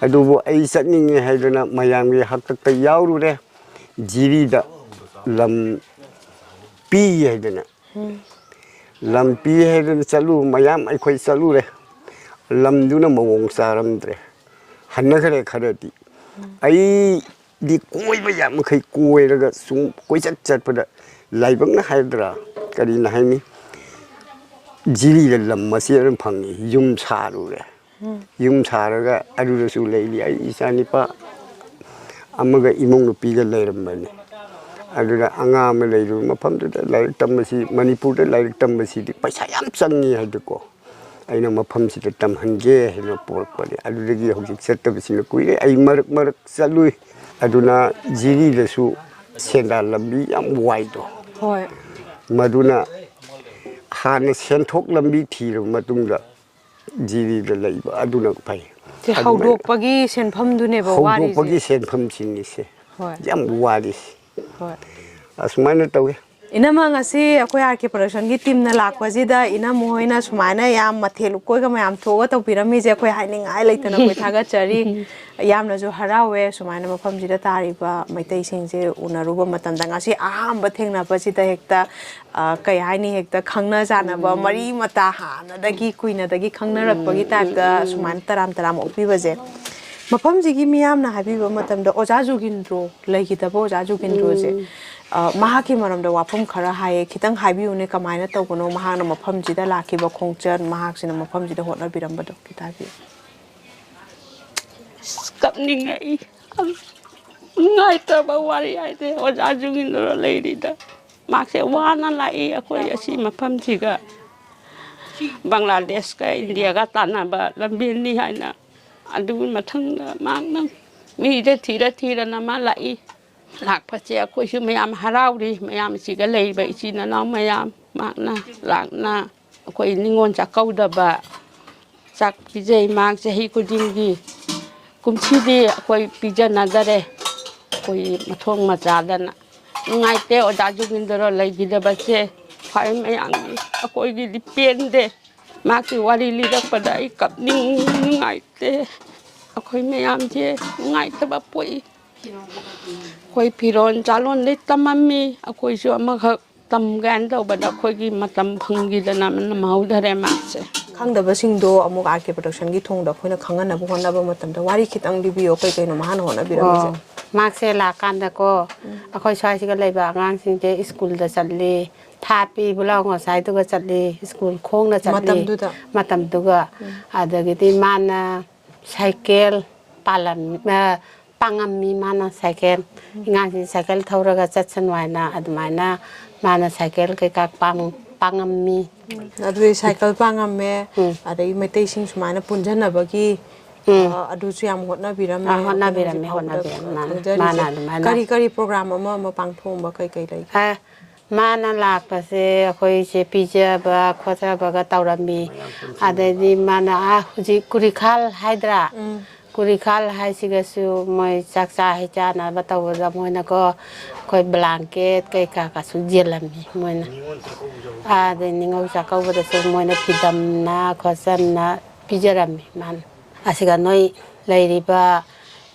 ꯑꯗꯨꯕꯨ ꯑꯩ ꯆꯠꯅꯤꯡꯉꯦ ꯍꯥꯏꯗꯅ ꯃꯌꯥꯝꯒꯤ ꯍꯥꯛꯇꯛꯇ ꯌꯥꯎꯔꯨꯔꯦ꯫ ꯖꯤꯔꯤꯗ ꯂꯝ ꯄꯤ ꯍꯥꯏꯗꯅ, ꯂꯝ ꯄꯤ ꯍꯥꯏꯗꯅ ꯆꯠꯂꯨ, ꯃꯌꯥꯝ ꯑꯩꯈꯣꯏ ꯆꯠꯂꯨꯔꯦ꯫ ꯂꯝꯗꯨꯅ ꯃꯑꯣꯡ ꯆꯥꯔꯝꯗ꯭ꯔꯦ, ꯍꯟꯅꯈ꯭ꯔꯦ ꯈꯔꯗꯤ꯫ ꯑꯩꯗꯤ ꯀꯣꯏꯕ ꯌꯥꯝ ꯃꯈꯩ ꯀꯣꯏꯔꯒ ꯁꯨꯝ ꯀꯣꯏꯆꯠ ꯆꯠꯄꯗ ꯂꯥꯏꯕꯛꯅ ꯍꯥꯏꯒꯗ꯭ꯔꯥ, ꯀꯔꯤꯅ ꯍꯥꯏꯅꯤ, ꯖꯤꯔꯤꯗ ꯂꯝ ꯃꯆꯦꯠ ꯑꯃ ꯐꯪꯉꯤ, ꯌꯨꯝ ꯁꯥꯔꯨꯔꯦ꯫ ꯌꯨꯝ ꯁꯥꯔꯒ ꯑꯗꯨꯗꯁꯨ ꯂꯩꯔꯤ꯫ ꯑꯩ ꯏꯆꯥ ꯅꯤꯄꯥ ꯑꯃꯒ ꯏꯃꯧ ꯅꯨꯄꯤꯒ ꯂꯩꯔꯝꯕꯅꯤ꯫ ꯑꯗꯨꯗ ꯑꯉꯥꯡ ꯑꯃ ꯂꯩꯔꯤꯕ ꯃꯐꯝꯗꯨꯗ ꯂꯥꯏꯔꯤꯛ ꯇꯝꯕꯁꯤ, ꯃꯅꯤꯄꯨꯔꯗ ꯂꯥꯏꯔꯤꯛ ꯇꯝꯕꯁꯤꯗꯤ ꯄꯩꯁꯥ ꯌꯥꯝ ꯆꯪꯉꯤ ꯍꯥꯏꯗꯀꯣ, ꯑꯩꯅ ꯃꯐꯝꯁꯤꯗ ꯇꯝꯍꯟꯒꯦ ꯍꯥꯏꯅ ꯄꯣꯔꯛꯄꯅꯤ꯫ ꯑꯗꯨꯗꯒꯤ ꯍꯧꯖꯤꯛ ꯆꯠꯇꯕꯁꯤꯅ ꯀꯨꯏꯔꯦ꯫ ꯑꯩ ꯃꯔꯛ ꯃꯔꯛ ꯆꯠꯂꯨꯏ꯫ ꯑꯗꯨꯅ ꯖꯤꯔꯤꯗꯁꯨ ꯁꯦꯟꯗꯥꯟ ꯂꯝꯕꯤ ꯌꯥꯝ ꯋꯥꯏꯗꯣ꯫ ꯍꯣꯏ꯫ ꯃꯗꯨꯅ ꯍꯥꯟꯅ ꯁꯦꯟꯊꯣꯛ ꯂꯝꯕꯤ ꯊꯤꯔꯕ ꯃꯇꯨꯡꯗ ꯖꯤꯔꯤꯗ ꯂꯩꯕ ꯑꯗꯨꯅ ꯐꯩ꯫ ꯁꯤ ꯑꯗꯨꯃꯥꯏꯅ ꯍꯧꯗꯣꯛꯄꯒꯤ ꯁꯦꯟꯐꯝꯗꯨꯅꯦꯕ ꯋꯥꯔꯤꯁꯦ꯫ ꯍꯧꯗꯣꯛꯄꯒꯤ ꯁꯦꯟꯐꯝꯁꯤꯡꯅꯤꯁꯦ ꯍꯣꯏ꯫ ꯌꯥꯝ ꯋꯥꯔꯤꯁꯦ꯫ ꯍꯣꯏ꯫ ꯑꯁꯨꯃꯥꯏꯅ ꯇꯧꯋꯤ꯫ ꯏꯅꯝꯃ, ꯉꯁꯤ ꯑꯩꯈꯣꯏ ꯑꯥꯔ ꯀꯦ ꯄ꯭ꯔꯗꯛꯁꯟꯒꯤ ꯇꯤꯝꯅ ꯂꯥꯛꯄꯁꯤꯗ ꯏꯅꯝꯃ ꯍꯣꯏꯅ ꯁꯨꯃꯥꯏꯅ ꯌꯥꯝ ꯃꯊꯦꯜ ꯂꯨꯀꯣꯏꯒ ꯃꯌꯥꯝ ꯊꯣꯛꯑꯒ ꯇꯧꯕꯤꯔꯝꯃꯤꯁꯦ ꯑꯩꯈꯣꯏ ꯍꯥꯏꯅꯤꯡꯉꯥꯏ ꯂꯩꯇꯅ ꯑꯩꯈꯣꯏ ꯊꯥꯒꯠꯆꯔꯤ꯫ ꯌꯥꯝꯅꯁꯨ ꯍꯔꯥꯎꯋꯦ ꯁꯨꯃꯥꯏꯅ ꯃꯐꯝꯁꯤꯗ ꯇꯥꯔꯤꯕ ꯃꯩꯇꯩꯁꯤꯡꯁꯦ ꯎꯅꯔꯨꯕ ꯃꯇꯝꯗ꯫ ꯉꯁꯤ ꯑꯍꯥꯟꯕ ꯊꯦꯡꯅꯕꯁꯤꯗ ꯍꯦꯛꯇ, ꯑ, ꯀꯩ ꯍꯥꯏꯅꯤ, ꯍꯦꯛꯇ ꯈꯪꯅ ꯆꯥꯟꯅꯕ ꯎꯝ꯫ ꯃꯔꯤ ꯃꯇꯥ ꯍꯥꯟꯅꯗꯒꯤ ꯀꯨꯏꯅꯗꯒꯤ ꯈꯪꯅꯔꯛꯄꯒꯤ ꯎꯝ, ꯎꯝ, ꯇꯥꯏꯞꯇ ꯎꯝ, ꯎꯝ꯫ ꯁꯨꯃꯥꯏꯅ ꯇꯔꯥꯝ ꯇꯔꯥꯝ ꯑꯣꯛꯄꯤꯕꯁꯦ꯫ ꯃꯐꯝꯁꯤꯒꯤ ꯃꯤꯌꯥꯝꯅ ꯍꯥꯏꯕꯤꯕ ꯃꯇꯝꯗ ꯑꯣꯖꯥ ꯖꯨꯒꯤꯟꯗ꯭ꯔꯣ ꯂꯩꯈꯤꯗꯕ ꯑꯣꯖꯥ ꯖꯨꯒꯤꯟꯗ꯭ꯔꯣꯁꯦ, ꯎꯝ꯫ ꯑ, ꯃꯍꯥꯛꯀꯤ ꯃꯔꯝꯗ ꯋꯥꯐꯝ ꯈꯔ ꯍꯥꯏꯌꯦ, ꯈꯤꯇꯪ ꯍꯥꯏꯕꯤꯌꯨꯅꯦ, ꯀꯃꯥꯏꯅ ꯇꯧꯕꯅꯣ ꯃꯍꯥꯛꯅ ꯃꯐꯝꯁꯤꯗ ꯂꯥꯛꯈꯤꯕ ꯈꯣꯡꯆꯠ, ꯃꯍꯥꯛꯁꯤꯅ ꯃꯐꯝꯁꯤꯗ ꯍꯣꯠꯅꯕꯤꯔꯝꯕꯗꯣ ꯈꯤꯇ ꯍꯥꯏꯕꯤꯌꯨ꯫ ꯑꯁ, ꯀꯞꯅꯤꯡꯉꯛꯏ꯫ ꯅꯨꯡꯉꯥꯏꯇꯕ ꯋꯥꯔꯤ ꯍꯥꯏꯗꯤ ꯑꯣꯖꯥ ꯖꯨꯒꯤꯟꯗ꯭ꯔꯣ ꯂꯩꯔꯤꯗ꯫ ꯃꯍꯥꯛꯁꯦ ꯋꯥꯅ ꯂꯥꯛꯏ ꯑꯩꯈꯣꯏ ꯑꯁꯤ ꯃꯐꯝꯁꯤꯒ ꯕꯪꯒ꯭ꯂꯥꯗꯦꯁꯀ ꯏꯟꯗꯤꯌꯥꯒ ꯇꯥꯟꯅꯕ ꯂꯝꯕꯦꯟꯅꯤ ꯍꯥꯏꯅ꯫ ꯑꯗꯨꯒꯤ ꯃꯊꯪꯗ ꯃꯍꯥꯛꯅ ꯃꯤꯗ ꯊꯤꯔ ꯊꯤꯔꯅ ꯃꯥ ꯂꯥꯛꯏ꯫ ꯂꯥꯛꯄꯁꯦ ꯑꯩꯈꯣꯏꯁꯨ ꯃꯌꯥꯝ ꯍꯔꯥꯎꯔꯤ꯫ ꯃꯌꯥꯝꯁꯤꯒ ꯂꯩꯔꯤꯕ ꯏꯆꯤꯟ ꯏꯅꯥꯎ ꯃꯌꯥꯝ ꯃꯍꯥꯛꯅ ꯂꯥꯛꯅ ꯑꯩꯈꯣꯏ ꯅꯤꯉꯣꯜ ꯆꯥꯛꯀꯧꯗꯕ ꯆꯥꯛ ꯄꯤꯖꯩ ꯃꯍꯥꯛ ꯆꯍꯤ ꯈꯨꯗꯤꯡꯒꯤ꯫ ꯀꯨꯝꯁꯤꯗꯤ ꯑꯩꯈꯣꯏ ꯄꯤꯖꯅꯗꯔꯦ, ꯑꯩꯈꯣꯏ ꯃꯊꯣꯡ ꯃꯆꯥꯗꯅ꯫ ꯅꯨꯡꯉꯥꯏꯇꯦ ꯑꯣꯖꯥ ꯖꯨꯒꯤꯟꯗ꯭ꯔꯣ ꯂꯩꯈꯤꯗꯕꯁꯦ꯫ ꯈ꯭ꯋꯥꯏ ꯃꯌꯥꯝꯒꯤ ꯑꯩꯈꯣꯏꯒꯤꯗꯤ ꯄꯦꯟꯗꯦ꯫ ꯃꯍꯥꯛꯀꯤ ꯋꯥꯔꯤ ꯂꯤꯔꯛꯄꯗ ꯑꯩ ꯀꯞꯅꯤꯡ ꯅꯨꯡꯉꯥꯏꯇꯦ꯫ ꯑꯩꯈꯣꯏ ꯃꯌꯥꯝꯁꯦ ꯅꯨꯡꯉꯥꯏꯇꯕ ꯄꯣꯛꯏ꯫ ꯑꯩꯈꯣꯏ ꯐꯤꯔꯣꯜ ꯆꯥꯂꯣꯟꯗꯩ ꯇꯝꯃꯝꯃꯤ, ꯑꯩꯈꯣꯏꯁꯨ ꯑꯃꯈꯛ ꯇꯝꯒꯦꯅ ꯇꯧꯕꯗ ꯑꯩꯈꯣꯏꯒꯤ ꯃꯇꯝ ꯐꯪꯈꯤꯗꯅ ꯅꯝꯍꯧꯗꯔꯦ ꯃꯍꯥꯛꯁꯦ꯫ ꯈꯪꯗꯕꯁꯤꯡꯗꯣ ꯑꯃꯨꯛ ꯑꯥꯔ ꯀꯦ ꯄ꯭ꯔꯗꯛꯁꯟꯒꯤ ꯊꯣꯡꯗ ꯑꯩꯈꯣꯏꯅ ꯈꯪꯍꯟꯅꯕ ꯍꯣꯠꯅꯕ ꯃꯇꯝꯗ ꯋꯥꯔꯤ ꯈꯤꯇꯪ ꯂꯤꯕꯤꯌꯣ, ꯀꯩ ꯀꯩꯅꯣ ꯃꯍꯥꯛꯅ ꯍꯣꯠꯅꯕꯤꯔꯝꯃꯤꯁꯦ? ꯑꯣ, ꯃꯍꯥꯛꯁꯦ ꯂꯥꯛꯀꯥꯟꯗꯀꯣ, ꯑꯩꯈꯣꯏ ꯁ꯭ꯋꯥꯏꯁꯤꯒ ꯂꯩꯕ ꯑꯉꯥꯡꯁꯤꯡꯁꯦ ꯁ꯭ꯀꯨꯜꯗ ꯆꯠꯂꯤ, ꯊꯥ ꯄꯤꯕ ꯂꯥꯎ ꯉꯁꯥꯏꯗꯨꯒ ꯆꯠꯂꯤ, ꯁ꯭ꯀꯨꯜ ꯈꯣꯡꯅ ꯆꯠꯂꯤ꯫ ꯃꯇꯝꯗꯨꯗ? ꯃꯇꯝꯗꯨꯒ꯫ ꯑꯗꯒꯤꯗꯤ ꯃꯥꯅ ꯁꯥꯏꯀꯦꯜ ꯄꯥꯜꯂꯝ-, ꯑ, ꯄꯥꯡꯉꯝꯃꯤ꯫ ꯃꯥꯅ ꯁꯥꯏꯀꯦꯜ, ꯑꯉꯥꯡꯁꯤ ꯁꯥꯏꯀꯜ ꯊꯧꯔꯒ ꯆꯠꯁꯅꯨ ꯍꯥꯏꯅ ꯑꯗꯨꯃꯥꯏꯅ ꯃꯥꯅ ꯁꯥꯏꯀꯦꯜ ꯀꯩꯀꯥ ꯄꯥꯡ-, ꯄꯥꯡꯉꯝꯃꯤ꯫ ꯑꯗꯨꯗꯤ ꯁꯥꯏꯀꯜ ꯄꯥꯡꯉꯝꯃꯦ, ꯎꯝ꯫ ꯑꯗꯒꯤ ꯃꯩꯇꯩꯁꯤꯡ ꯁꯨꯃꯥꯏꯅ ꯄꯨꯟꯁꯤꯟꯅꯕꯒꯤ, ꯎꯝ꯫ ꯑ, ꯑꯗꯨꯁꯨ ꯌꯥꯝ ꯍꯣꯠꯅꯕꯤꯔꯝꯃꯦ꯫ ꯑ, ꯍꯣꯠꯅꯕꯤꯔꯝꯃꯦ, ꯑꯩꯈꯣꯏꯅ ꯍꯧꯖꯤꯛ ꯐꯥꯎꯕꯗ ꯍꯣꯠꯅꯕꯤꯔꯝꯃꯦ꯫ ꯃꯥꯅ, ꯈꯪꯖꯔꯤꯁꯦ꯫ ꯃꯥꯅ ꯑꯗꯨꯃꯥꯏꯅ꯫ ꯀꯔꯤ ꯀꯔꯤ ꯄ꯭ꯔꯣꯒ꯭ꯔꯥꯝ ꯑꯃ ꯑꯃ ꯄꯥꯡꯊꯣꯛꯑꯝꯕ ꯀꯩ ꯀꯩ ꯂꯩꯒꯦ? ꯑ, ꯃꯥꯅ ꯂꯥꯛꯄꯁꯦ ꯑꯩꯈꯣꯏꯁꯦ ꯄꯤꯖꯕ ꯈꯣꯠꯆꯕꯒ ꯇꯧꯔꯝꯃꯤ꯫ ꯑꯗꯩꯗꯤ ꯃꯥꯅ, ꯑꯥ, ꯍꯧꯖꯤꯛ ꯀꯨꯔꯤꯈꯥꯜ ꯍꯥꯏꯗ꯭ꯔꯥ? ꯎꯝ꯫ ꯀꯨꯔꯤꯈꯥꯜ ꯍꯥꯏꯁꯤꯒꯁꯨ ꯃꯣꯏ ꯆꯥꯛ ꯆꯥ ꯍꯩ ꯆꯥꯅꯕ ꯇꯧꯕꯗ ꯃꯣꯏꯅꯀꯣ, ꯑꯩꯈꯣꯏ ꯕ꯭ꯂꯥꯡꯀꯦꯠ ꯀꯩꯀꯥꯒꯁꯨ ꯌꯦꯜꯂꯝꯃꯤ ꯃꯣꯏꯅ꯫ ꯑꯗꯩ ꯅꯤꯉꯣꯜ ꯆꯥꯛꯀꯧꯕꯗꯁꯨ ꯃꯣꯏꯅ ꯐꯤꯗꯝꯅ ꯈꯣꯠꯆꯟꯅ ꯄꯤꯖꯔꯝꯃꯤ ꯃꯥꯅ꯫ ꯑꯁꯤꯒ ꯅꯣꯏ ꯂꯩꯔꯤꯕ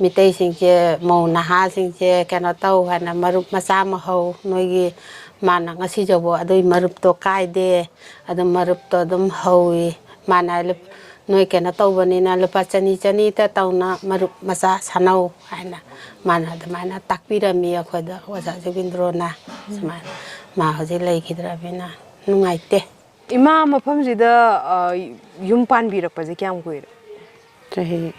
ꯃꯤꯇꯩꯁꯤꯡꯁꯦ, ꯃꯧ ꯅꯍꯥꯁꯤꯡꯁꯦ ꯀꯩꯅꯣ ꯇꯧ ꯍꯥꯏꯅ ꯃꯔꯨꯞ ꯃꯆꯥ ꯑꯃ ꯍꯧ꯫ ꯅꯣꯏꯒꯤ ꯃꯥꯅ ꯉꯁꯤ ꯐꯥꯎꯕ ꯑꯗꯨꯒꯤ ꯃꯔꯨꯞꯇꯣ ꯀꯥꯏꯗꯦ꯫ ꯑꯗꯨꯝ ꯃꯔꯨꯞꯇꯣ ꯑꯗꯨꯝ ꯍꯧꯏ꯫ ꯃꯥꯅ ꯍꯥꯏ, "ꯂꯨꯞ-, ꯅꯣꯏ ꯀꯩꯅꯣ ꯇꯧꯕꯅꯤꯅ ꯂꯨꯄꯥ ꯆꯅꯤ ꯆꯅꯤꯇ ꯇꯧꯅ ꯃꯔꯨꯞ ꯃꯆꯥ ꯁꯥꯟꯅꯧ" ꯍꯥꯏꯅ ꯃꯥꯅ ꯑꯗꯨꯃꯥꯏꯅ ꯇꯥꯛꯄꯤꯔꯝꯃꯤ ꯑꯩꯈꯣꯏꯗ, ꯑꯣꯖꯥ ꯖꯨꯒꯤꯟꯗ꯭ꯔꯣꯅ꯫ ꯁꯨꯃꯥꯏꯅ ꯃꯥ ꯍꯧꯖꯤꯛ ꯂꯩꯈꯤꯗ꯭ꯔꯕꯅꯤꯅ ꯅꯨꯡꯉꯥꯏꯇꯦ꯫ ꯏꯃꯥ ꯃꯐꯝꯁꯤꯗ, ꯑ, ꯌꯨꯝ ꯄꯥꯟꯕꯤꯔꯛꯄꯁꯦ ꯀꯌꯥꯝ ꯀꯨꯏꯔꯦ? ꯆꯍꯤ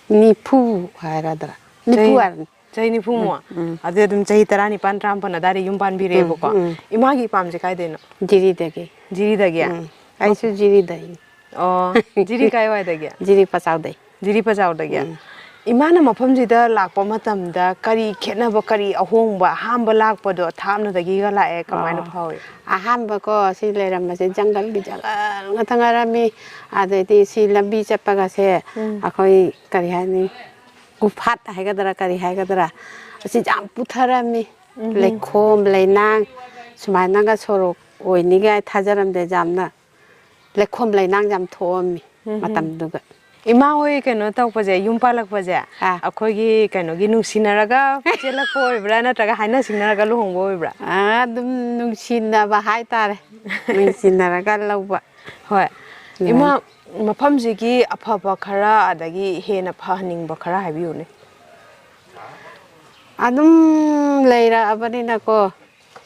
ꯅꯤꯐꯨ ꯍꯥꯏꯔꯗ꯭ꯔꯥ? ꯅꯤꯐꯨ ꯆꯍꯤ, ꯍꯥꯏꯔꯅꯤ꯫ ꯆꯍꯤ ꯅꯤꯐꯨꯃꯨꯛ? ꯎꯝ꯫ ꯑꯗꯨꯗꯤ ꯑꯗꯨꯝ ꯆꯍꯤ ꯇꯔꯥꯅꯤꯄꯥꯟ, ꯇꯔꯥꯃꯥꯄꯟ ꯑꯗꯥꯏꯗ ꯌꯨꯝ ꯄꯥꯟꯕꯤꯔꯛꯑꯦꯕꯀꯣ꯫ ꯎꯝ, ꯎꯝ꯫ ꯏꯃꯥꯒꯤ ꯏꯄꯥꯝꯁꯦ ꯀꯥꯏꯗꯩꯅꯣ? ꯖꯤꯔꯤꯗꯒꯤ꯫ ꯖꯤꯔꯤꯗꯒꯤ? ꯎꯝ꯫ ꯑꯩꯁꯨ ꯖꯤꯔꯤꯗꯒꯤ꯫ ꯑꯣ, ꯖꯤꯔꯤ ꯀꯥꯏꯋꯥꯏꯗꯒꯤ? ꯖꯤꯔꯤ ꯄꯆꯥꯎꯗꯩ꯫ ꯖꯤꯔꯤ ꯄꯖꯥꯎꯗꯒꯤ? ꯎꯝ꯫ ꯏꯃꯥꯅ ꯃꯐꯝꯁꯤꯗ ꯂꯥꯛꯄ ꯃꯇꯝꯗ ꯀꯔꯤ ꯈꯦꯠꯅꯕ, ꯀꯔꯤ ꯑꯍꯣꯡꯕ? ꯑꯍꯥꯟꯕ ꯂꯥꯛꯄꯗꯣ ꯊꯥꯞꯅꯗꯒꯤꯒ ꯂꯥꯛꯑꯦ, ꯀꯃꯥꯏꯅ ꯑꯣ꯫ ꯐꯥꯎꯏ? ꯑꯍꯥꯟꯕꯀꯣ ꯁꯤ ꯂꯩꯔꯝꯕꯁꯦ ꯖꯪꯒꯜꯒꯤ ꯖꯪꯒꯜ ꯉꯥꯛꯇ ꯉꯥꯏꯔꯝꯃꯤ꯫ ꯑꯗꯩꯗꯤ ꯁꯤ ꯂꯝꯕꯤ ꯆꯠꯄꯒꯁꯦ ꯎꯝ꯫ ꯑꯩꯈꯣꯏ ꯀꯔꯤ ꯍꯥꯏꯅꯤ, ꯎꯐꯥꯠ ꯍꯥꯏꯒꯗ꯭ꯔꯥ ꯀꯔꯤ ꯍꯥꯏꯒꯗ꯭ꯔꯥ, ꯑꯁꯤ ꯌꯥꯝ ꯄꯨꯊꯔꯝꯃꯤ꯫ ꯎꯝ꯫ ꯂꯩꯈꯣꯝ ꯂꯩꯅꯥꯡ ꯁꯨꯃꯥꯏꯅꯒ ꯁꯣꯔꯣꯛ ꯑꯣꯏꯅꯤꯒꯥꯏ ꯊꯥꯖꯔꯝꯗꯦ꯫ ꯌꯥꯝꯅ ꯂꯩꯈꯣꯝ ꯂꯩꯅꯥꯡ ꯌꯥꯝ ꯊꯣꯛꯑꯝꯃꯤ ꯎꯝ꯫ ꯃꯇꯝꯗꯨꯒ꯫ ꯏꯃꯥ ꯍꯣꯏ ꯀꯩꯅꯣ ꯇꯧꯔꯛꯄꯁꯦ, ꯌꯨꯝ ꯄꯥꯜꯂꯛꯄꯁꯦ, ꯑꯥ꯫ ꯑꯩꯈꯣꯏꯒꯤ ꯀꯩꯅꯣꯒꯤ ꯅꯨꯡꯁꯤꯅꯔꯒ ꯆꯦꯜꯂꯛꯄ ꯑꯣꯏꯕ꯭ꯔꯥ, ꯅꯠꯇ꯭ꯔꯒ ꯍꯥꯏꯅ ꯁꯤꯡꯅꯔꯒ ꯂꯨꯍꯣꯡꯕ ꯑꯣꯏꯕ꯭ꯔꯥ? ꯑꯥ, ꯑꯗꯨꯝ ꯅꯨꯡꯁꯤꯅꯕ ꯍꯥꯏꯇꯥꯔꯦ꯫ ꯅꯨꯡꯁꯤꯅꯔꯒ ꯂꯧꯕ꯫ ꯍꯣꯏ꯫ ꯑꯗꯨꯃꯥꯏꯅ꯫ ꯏꯃꯥ, ꯃꯐꯝꯁꯤꯒꯤ ꯑꯐꯕ ꯈꯔ, ꯑꯗꯒꯤ ꯍꯦꯟꯅ ꯐꯍꯟꯅꯤꯡꯕ ꯈꯔ ꯍꯥꯏꯕꯤꯌꯨꯅꯦ꯫ ꯑꯗꯨꯝ ꯂꯩꯔꯛꯑꯕꯅꯤꯅꯀꯣ,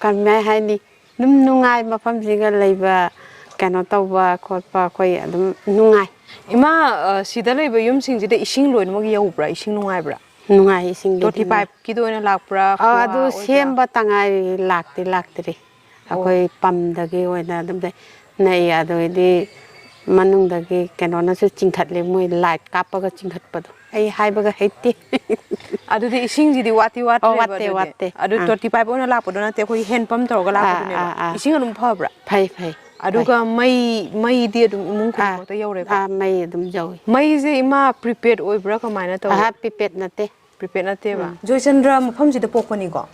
ꯀꯃꯥꯏ ꯍꯥꯏꯅꯤ, ꯑꯗꯨꯝ ꯅꯨꯡꯉꯥꯏ ꯃꯐꯝꯁꯤꯒ ꯂꯩꯕ, ꯀꯩꯅꯣ ꯇꯧꯕ ꯈꯣꯠꯄ ꯑꯩꯈꯣꯏ ꯑꯗꯨꯝ ꯅꯨꯡꯉꯥꯏ꯫ ꯏꯃꯥ, ꯑ, ꯁꯤꯗ ꯂꯩꯕ ꯌꯨꯝꯁꯤꯡꯁꯤꯗ ꯏꯁꯤꯡ ꯂꯣꯏꯅꯃꯛ ꯌꯧꯕ꯭ꯔꯥ? ꯏꯁꯤꯡ ꯅꯨꯡꯉꯥꯏꯕ꯭ꯔꯥ? ꯅꯨꯡꯉꯥꯏ, ꯏꯁꯤꯡꯒꯤꯗꯤ ꯇꯣꯇꯤ ꯅꯨꯡꯉꯥꯏ꯫ ꯄꯥꯏꯞꯀꯤꯗ ꯑꯣꯏꯅ ꯂꯥꯛꯄ꯭ꯔꯥ? ꯑꯥ, ꯈꯨꯋꯥ ꯑꯗꯨ ꯑꯣꯏꯕ꯭ꯔꯥ? ꯁꯦꯝꯕ ꯇꯉꯥꯏ ꯂꯥꯛꯇꯤ ꯂꯥꯛꯇ꯭ꯔꯤ꯫ ꯑꯣ꯫ ꯑꯩꯈꯣꯏ ꯄꯝꯗꯒꯤ ꯑꯣꯏꯅ ꯑꯗꯨꯝ ꯂꯩ꯫ ꯅꯛꯏ, ꯑꯗꯨꯒꯤꯗꯤ ꯃꯅꯨꯡꯗꯒꯤ ꯀꯩꯅꯣꯅꯁꯨ ꯆꯤꯡꯈꯠꯂꯤ, ꯃꯣꯏ ꯂꯥꯏꯠ ꯀꯥꯞꯄꯒ ꯆꯤꯡꯈꯠꯄꯗꯣ꯫ ꯑꯩ ꯍꯥꯏꯕꯒ ꯍꯩꯇꯦ꯫ ꯑꯗꯨꯗꯤ ꯏꯁꯤꯡꯁꯤꯗꯤ ꯋꯥꯠꯇꯤ ꯑꯣ, ꯋꯥꯠꯇ꯭ꯔꯦꯕ ꯋꯥꯠꯇꯦ, ꯑꯗꯨꯗꯤ? ꯋꯥꯠꯇꯦ꯫ ꯑꯗꯨ ꯑꯥ꯫ ꯇꯣꯇꯤ ꯄꯥꯏꯞ ꯑꯣꯏꯅ ꯂꯥꯛꯄꯗꯣ ꯅꯠꯇꯦ, ꯑꯩꯈꯣꯏꯒꯤ ꯍꯦꯟ ꯄꯝ ꯇꯧꯔꯒ ꯑꯥ, ꯂꯥꯛꯄꯗꯨꯅꯦꯕ꯫ ꯑꯥ, ꯑꯥ꯫ ꯏꯁꯤꯡ ꯑꯗꯨꯝ ꯐꯕ꯭ꯔꯥ? ꯐꯩ, ꯐꯩ, ꯐꯩ꯫ ꯑꯗꯨꯒ ꯃꯩ, ꯃꯩꯗꯤ ꯑꯗꯨꯝ ꯏꯃꯨꯡ ꯑꯥ, ꯈꯨꯗꯤꯡꯃꯛꯇ ꯌꯧꯔꯦꯀꯣ? ꯑꯥ, ꯃꯩ ꯑꯗꯨꯝ ꯌꯧꯏ꯫ ꯃꯩꯁꯦ, ꯏꯃꯥ, ꯄ꯭ꯔꯤꯄꯦꯗ ꯑꯣꯏꯕ꯭ꯔꯥ, ꯀꯃꯥꯏꯅ ꯇꯧꯏ? ꯑꯍꯥ, ꯄ꯭ꯔꯤꯄꯦꯗ ꯅꯠꯇꯦ꯫ ꯄ꯭ꯔꯤꯄꯦꯗ ꯅꯠꯇꯦꯕ? ꯎꯝ꯫ ꯖꯣꯏꯆꯟꯗ꯭ꯔ ꯃꯐꯝꯁꯤꯗ ꯄꯣꯛꯄꯅꯤꯀꯣ?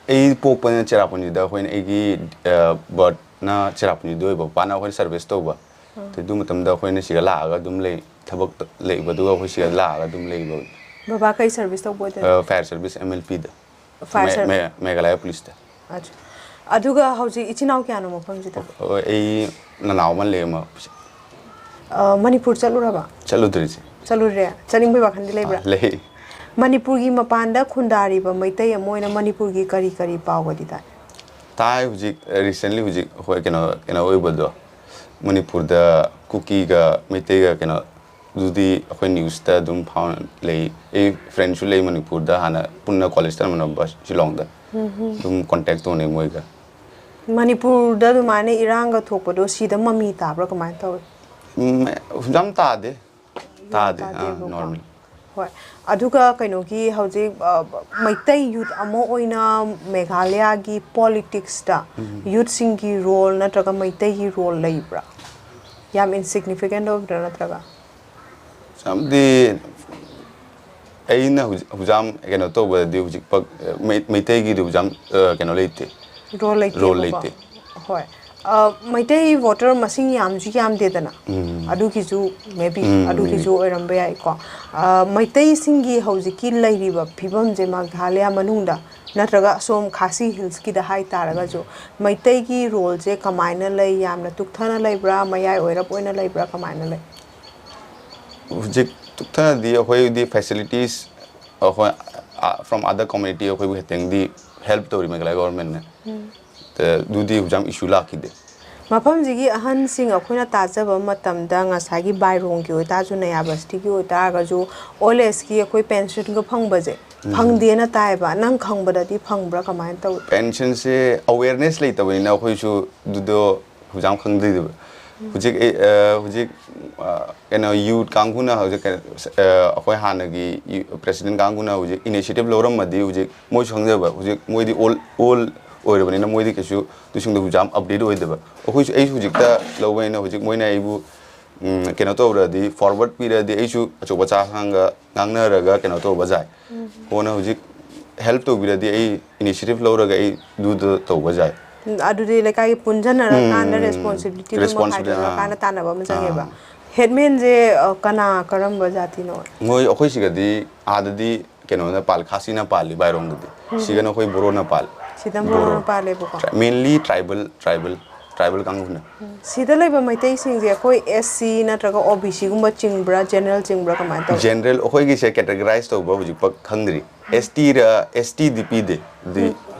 ꯑꯩ ꯄꯣꯛꯄꯅ ꯆꯦꯔꯥꯄꯨꯟꯖꯤꯗ, ꯑꯩꯈꯣꯏꯅ, ꯑꯩꯒꯤ, ꯑ, ꯕꯔꯠꯅ ꯆꯦꯔꯥꯄꯨꯟꯖꯤꯗ ꯑꯣꯏꯕ, ꯄꯄꯥꯅ ꯑꯩꯈꯣꯏꯅ ꯁꯔꯚꯤꯁ ꯇꯧꯕ꯫ ꯑꯥ꯫ ꯑꯗꯨ ꯃꯇꯝꯗ ꯑꯩꯈꯣꯏꯅ ꯁꯤꯗ ꯂꯥꯛꯑꯒ ꯑꯗꯨꯝ ꯂꯩ, ꯊꯕꯛ ꯂꯩꯕꯗꯨꯒ ꯑꯩꯈꯣꯏ ꯁꯤꯗ ꯂꯥꯛꯑꯒ ꯑꯗꯨꯝ ꯂꯩꯕ꯫ ꯕꯕꯥ ꯀꯩ ꯁꯔꯚꯤꯁ ꯇꯧꯕ ꯑꯣꯏꯗꯣꯏꯅꯣ? ꯑ, ꯐꯥꯌꯔ ꯁꯔꯚꯤꯁ, ꯑꯦꯝ ꯑꯦꯜ ꯄꯤꯗ꯫ ꯐꯥꯌꯔ ꯃꯦ-, ꯁꯔ- ꯃꯦ-, ꯃꯦꯘꯥꯂꯌꯥ ꯄꯨꯂꯤꯁꯇ꯫ ꯑꯠꯆꯥ꯫ ꯑꯗꯨꯒ ꯍꯧꯖꯤꯛ ꯏꯆꯤꯟ ꯏꯅꯥꯎ ꯀꯌꯥꯅꯣ ꯃꯐꯝꯁꯤꯗ? ꯍꯣꯏ, ꯑꯩ ꯅꯅꯥꯎ ꯑꯃ ꯂꯩ, ꯑꯃ꯫ ꯑ, ꯃꯅꯤꯄꯨꯔ ꯆꯠꯂꯨꯔꯕ? ꯆꯠꯂꯨꯗ꯭ꯔꯤ, ꯏꯆꯦ꯫ ꯆꯠꯂꯨꯔꯦ? ꯆꯠꯅꯤꯡꯕꯒꯤ ꯋꯥꯈꯜꯗꯤ ꯂꯩꯕ꯭ꯔꯥ? ꯑꯥ, ꯂꯩ꯫ ꯃꯅꯤꯄꯨꯔꯒꯤ ꯃꯄꯥꯟꯗ ꯈꯨꯟꯗꯥꯔꯤꯕ ꯃꯩꯇꯩ ꯑꯃ ꯑꯣꯏꯅ ꯃꯅꯤꯄꯨꯔꯒꯤ ꯀꯔꯤ ꯀꯔꯤ ꯄꯥꯎꯒꯗꯤ ꯇꯥꯏ? ꯇꯥꯏ, ꯍꯧꯖꯤꯛ, ꯑ, recently ꯍꯧꯖꯤꯛ ꯑꯩꯈꯣꯏ ꯀꯩꯅꯣ, ꯀꯩꯅꯣ ꯑꯣꯏꯕꯗꯣ, ꯃꯅꯤꯄꯨꯔꯗ ꯀꯨꯀꯤꯒ ꯃꯩꯇꯩꯒ ꯀꯩꯅꯣ, ꯑꯗꯨꯗꯤ ꯑꯩꯈꯣꯏ ꯅ꯭ꯌꯨꯁꯇ ꯑꯗꯨꯝ ꯐꯥꯎꯅ ꯂꯩ꯫ ꯑꯩ ꯐ꯭ꯔꯦꯟꯁꯨ ꯂꯩ ꯃꯅꯤꯄꯨꯔꯗ, ꯍꯥꯟꯅ ꯄꯨꯟꯅ ꯀꯣꯂꯦꯖ ꯇꯝꯃꯤꯟꯅꯕ ꯁꯤꯂꯣꯡꯗ꯫ ꯎꯝ ꯍꯝ꯫ ꯑꯗꯨꯝ ꯀꯣꯟꯇꯦꯛ ꯇꯧꯅꯩ ꯃꯣꯏꯒ꯫ ꯃꯅꯤꯄꯨꯔꯗ ꯑꯗꯨꯃꯥꯏꯅ ꯏꯔꯥꯡꯒ ꯊꯣꯛꯄꯗꯣ ꯁꯤꯗ ꯃꯃꯤ ꯇꯥꯕ꯭ꯔꯥ, ꯀꯃꯥꯏꯅ ꯇꯧꯏ? ꯎꯝ, ꯌꯥꯝ ꯇꯥꯗꯦ꯫ ꯌꯥꯝ ꯇꯥꯗꯦ꯫ ꯑꯥ, ꯇꯥꯗꯦꯕꯀꯣ꯫ Normal꯫ ꯍꯣꯏ꯫ ꯑꯗꯨꯒ ꯀꯩꯅꯣꯒꯤ ꯍꯧꯖꯤꯛ, ꯑ, ꯃꯩꯇꯩ ꯌꯨꯠ ꯑꯃ ꯑꯣꯏꯅ ꯃꯦꯘꯥꯂꯌꯥꯒꯤ ꯄꯣꯂꯤꯇꯤꯛꯁꯇ ꯌꯨꯠꯁꯤꯡꯒꯤ ꯔꯣꯜ ꯅꯠꯇ꯭ꯔꯒ ꯃꯩꯇꯩꯒꯤ ꯔꯣꯜ ꯂꯩꯕ꯭ꯔꯥ? ꯌꯥꯝ ꯏꯟꯁꯤꯒꯅꯤꯐꯤꯀꯦꯟ ꯑꯣꯏꯕ꯭ꯔꯥ ꯅꯠꯇ꯭ꯔꯒ? ꯌꯥꯝꯗꯤ ꯑꯩꯅ ꯍꯧꯖꯤꯛ ꯍꯧꯖꯤꯛ ꯀꯩꯅꯣ ꯇꯧꯕꯗꯗꯤ ꯍꯧꯖꯤꯛ ꯄꯛ-, ꯃꯩ-, ꯃꯩꯇꯩꯒꯤꯗꯤ ꯍꯧꯖꯤꯛ ꯌꯥꯝ, ꯑ, ꯀꯩꯅꯣ ꯂꯩꯇꯦ꯫ ꯔꯣꯜ ꯂꯩꯇꯦꯕꯀꯣ꯫ ꯔꯣꯜ ꯂꯩꯇꯦ꯫ ꯍꯣꯏ꯫ ꯑ, ꯃꯩꯇꯩ ꯚꯣꯇꯔ ꯃꯁꯤꯡ ꯌꯥꯝꯁꯨ ꯌꯥꯝꯗꯦꯗꯅ꯫ ꯎꯝ꯫ ꯑꯗꯨꯒꯤꯁꯨ maybe ꯎꯝ, ꯑꯗꯨꯒꯤꯁꯨ ꯑꯣꯏꯔꯝꯕ ꯌꯥꯏꯀꯣ꯫ ꯑ, ꯃꯩꯇꯩꯁꯤꯡꯒꯤ ꯍꯧꯖꯤꯛꯀꯤ ꯂꯩꯔꯤꯕ ꯐꯤꯕꯝꯁꯦ ꯃꯦꯘꯥꯂꯌꯥ ꯃꯅꯨꯡꯗ ꯅꯠꯇ꯭ꯔꯒ ꯑꯁꯣꯝ ꯈꯥꯁꯤ ꯍꯤꯜꯁꯀꯤꯗ ꯍꯥꯏ ꯇꯥꯔꯒꯁꯨ ꯃꯩꯇꯩꯒꯤ ꯔꯣꯜꯁꯦ ꯀꯃꯥꯏꯅ ꯂꯩ? ꯌꯥꯝꯅ ꯇꯨꯛꯊꯅ ꯂꯩꯕ꯭ꯔꯥ? ꯃꯌꯥꯏ ꯑꯣꯏꯔꯞ ꯑꯣꯏꯅ ꯂꯩꯕ꯭ꯔꯥ? ꯀꯃꯥꯏꯅ ꯂꯩ? ꯍꯧꯖꯤꯛ ꯇꯨꯛꯊꯅꯗꯤ ꯑꯩꯈꯣꯏꯗꯤ facilities ꯑꯩꯈꯣꯏ, ꯑ, from other community ꯑꯩꯈꯣꯏꯕꯨ ꯈꯤꯇꯪꯗꯤ help ꯇꯧꯔꯤ ꯃꯦꯘꯥꯂꯌꯥ ꯒꯣꯚꯔꯟꯃꯦꯟꯠꯅ꯫ ꯑꯗꯨꯗꯤ ꯍꯧꯖꯤꯛ ꯌꯥꯝ issue ꯂꯥꯛꯈꯤꯗꯦ꯫ ꯃꯐꯝꯁꯤꯒꯤ ꯑꯍꯟꯁꯤꯡ ꯑꯩꯈꯣꯏꯅ ꯇꯥꯖꯕ ꯃꯇꯝꯗ ꯉꯁꯥꯏꯒꯤ ꯕꯥꯏꯔꯣꯡꯒꯤ ꯑꯣꯏꯇꯥꯔꯁꯨ, ꯅꯌꯥꯕꯁꯇꯤꯒꯤ ꯑꯣꯏꯇꯥꯔꯒꯁꯨ, ꯑꯣꯜ ꯑꯦꯖꯀꯤ ꯑꯩꯈꯣꯏ ꯄꯦꯟꯁꯟꯒ ꯐꯪꯕꯁꯦ ꯐꯪꯗꯦꯅ ꯇꯥꯏꯌꯦꯕ꯫ ꯅꯪ ꯈꯪꯕꯗꯗꯤ ꯐꯪꯕ꯭ꯔꯥ? ꯀꯃꯥꯏꯅ ꯇꯧꯏ? ꯄꯦꯟꯁꯟꯁꯦ awareness ꯂꯩꯇꯕꯅꯤꯅ ꯑꯩꯈꯣꯏꯁꯨ ꯑꯗꯨꯗꯣ ꯍꯧꯖꯤꯛ ꯌꯥꯝ ꯈꯪꯗ꯭ꯔꯤꯗꯕ꯫ ꯍꯧꯖꯤꯛ ꯑꯩ, ꯑ, ꯍꯧꯖꯤꯛ, ꯑ, ꯀꯩꯅꯣ, ꯌꯨꯠ ꯀꯥꯡꯕꯨꯅ ꯍꯧꯖꯤꯛ ꯀꯩꯅꯣ, ꯑ, ꯑꯩꯈꯣꯏ ꯍꯥꯟꯅꯒꯤ ꯌꯨ-, ꯄ꯭ꯔꯦꯁꯤꯗꯦꯟꯠ ꯀꯥꯡꯕꯨꯅ ꯍꯧꯖꯤꯛ initiative ꯂꯧꯔꯝꯃꯗꯤ ꯍꯧꯖꯤꯛ ꯃꯣꯏꯁꯨ ꯈꯪꯖꯕ, ꯍꯧꯖꯤꯛ ꯃꯣꯏꯗꯤ old, old ꯑꯣꯏꯔꯕꯅꯤꯅ ꯃꯣꯏꯗꯤ ꯀꯩꯁꯨ ꯑꯗꯨꯁꯤꯡꯗꯣ ꯍꯧꯖꯤꯛ ꯌꯥꯝ update ꯑꯣꯏꯗꯕ꯫ ꯑꯩꯈꯣꯏꯁꯨ, ꯑꯩꯁꯨ ꯍꯧꯖꯤꯛꯇ ꯂꯧꯕꯅꯤꯅ ꯍꯧꯖꯤꯛ ꯃꯣꯏꯅ ꯑꯩꯕꯨ, ꯎꯝ, ꯀꯩꯅꯣ ꯇꯧꯔꯗꯤ, forward ꯄꯤꯔꯗꯤ ꯑꯩꯁꯨ ꯑꯆꯧꯕ ꯆꯥꯁꯪꯒ ꯉꯥꯡꯅꯔꯒ ꯀꯩꯅꯣ ꯇꯧꯕ ꯌꯥꯏ꯫ ꯀꯣꯟꯅ ꯍꯧꯖꯤꯛ help ꯇꯧꯕꯤꯔꯗꯤ ꯑꯩ initiative ꯂꯧꯔꯒ ꯑꯩ ꯑꯗꯨꯗ ꯇꯧꯕ ꯌꯥꯏ꯫ ꯎꯝ, ꯑꯗꯨꯗꯤ ꯂꯩꯀꯥꯏꯒꯤ ꯄꯨꯟꯖꯟꯅꯔꯀꯥꯟꯗ ꯎꯝ, responsibility ꯗꯨꯃ responsibility, ꯈꯥꯏꯗꯣꯛꯅꯔꯀꯥꯟꯗ ꯑꯥ꯫ ꯇꯥꯟꯅꯕ ꯑꯃ ꯆꯪꯉꯦꯕ꯫ ꯑꯥ꯫ ꯍꯦꯠꯃꯦꯟꯁꯦ, ꯑ, ꯀꯅꯥ ꯀꯔꯝꯕ ꯖꯥꯇꯤꯅꯣ? ꯃꯣꯏ ꯑꯩꯈꯣꯏ ꯁꯤꯒꯗꯤ ꯑꯥꯗꯗꯤ ꯀꯩꯅꯣꯅ ꯄꯥꯜꯂꯤ, ꯈꯥꯁꯤꯅ ꯄꯥꯜꯂꯤ ꯕꯥꯏꯔꯣꯡꯗꯗꯤ꯫ ꯁꯤꯒꯅ ꯑꯩꯈꯣꯏ ꯕꯣꯔꯣꯅ ꯄꯥꯜꯂꯤ꯫ ꯁꯤꯗ ꯕꯣꯔꯣ꯫ ꯕꯣꯔꯣꯅ ꯄꯥꯜꯂꯦꯕꯀꯣ꯫ Tri-, mainly tribal, tribal, tribal ꯀꯥꯡꯕꯨꯅ꯫ ꯁꯤꯗ ꯂꯩꯕ ꯃꯩꯇꯩꯁꯤꯡꯁꯦ ꯑꯩꯈꯣꯏ S C ꯅꯠꯇ꯭ꯔꯒ O B C ꯒꯨꯝꯕ ꯆꯤꯡꯕ꯭ꯔꯥ, general ꯆꯤꯡꯕ꯭ꯔꯥ, ꯀꯃꯥꯏꯅ ꯇꯧꯏ? General, ꯑꯩꯈꯣꯏꯒꯤꯁꯦ categorize ꯇꯧꯕ ꯍꯧꯖꯤꯛꯐꯥꯎ ꯈꯪꯗ꯭ꯔꯤ꯫ S T ꯔ, S T ꯗꯤ ꯄꯤꯗꯦ꯫ ꯗꯤ,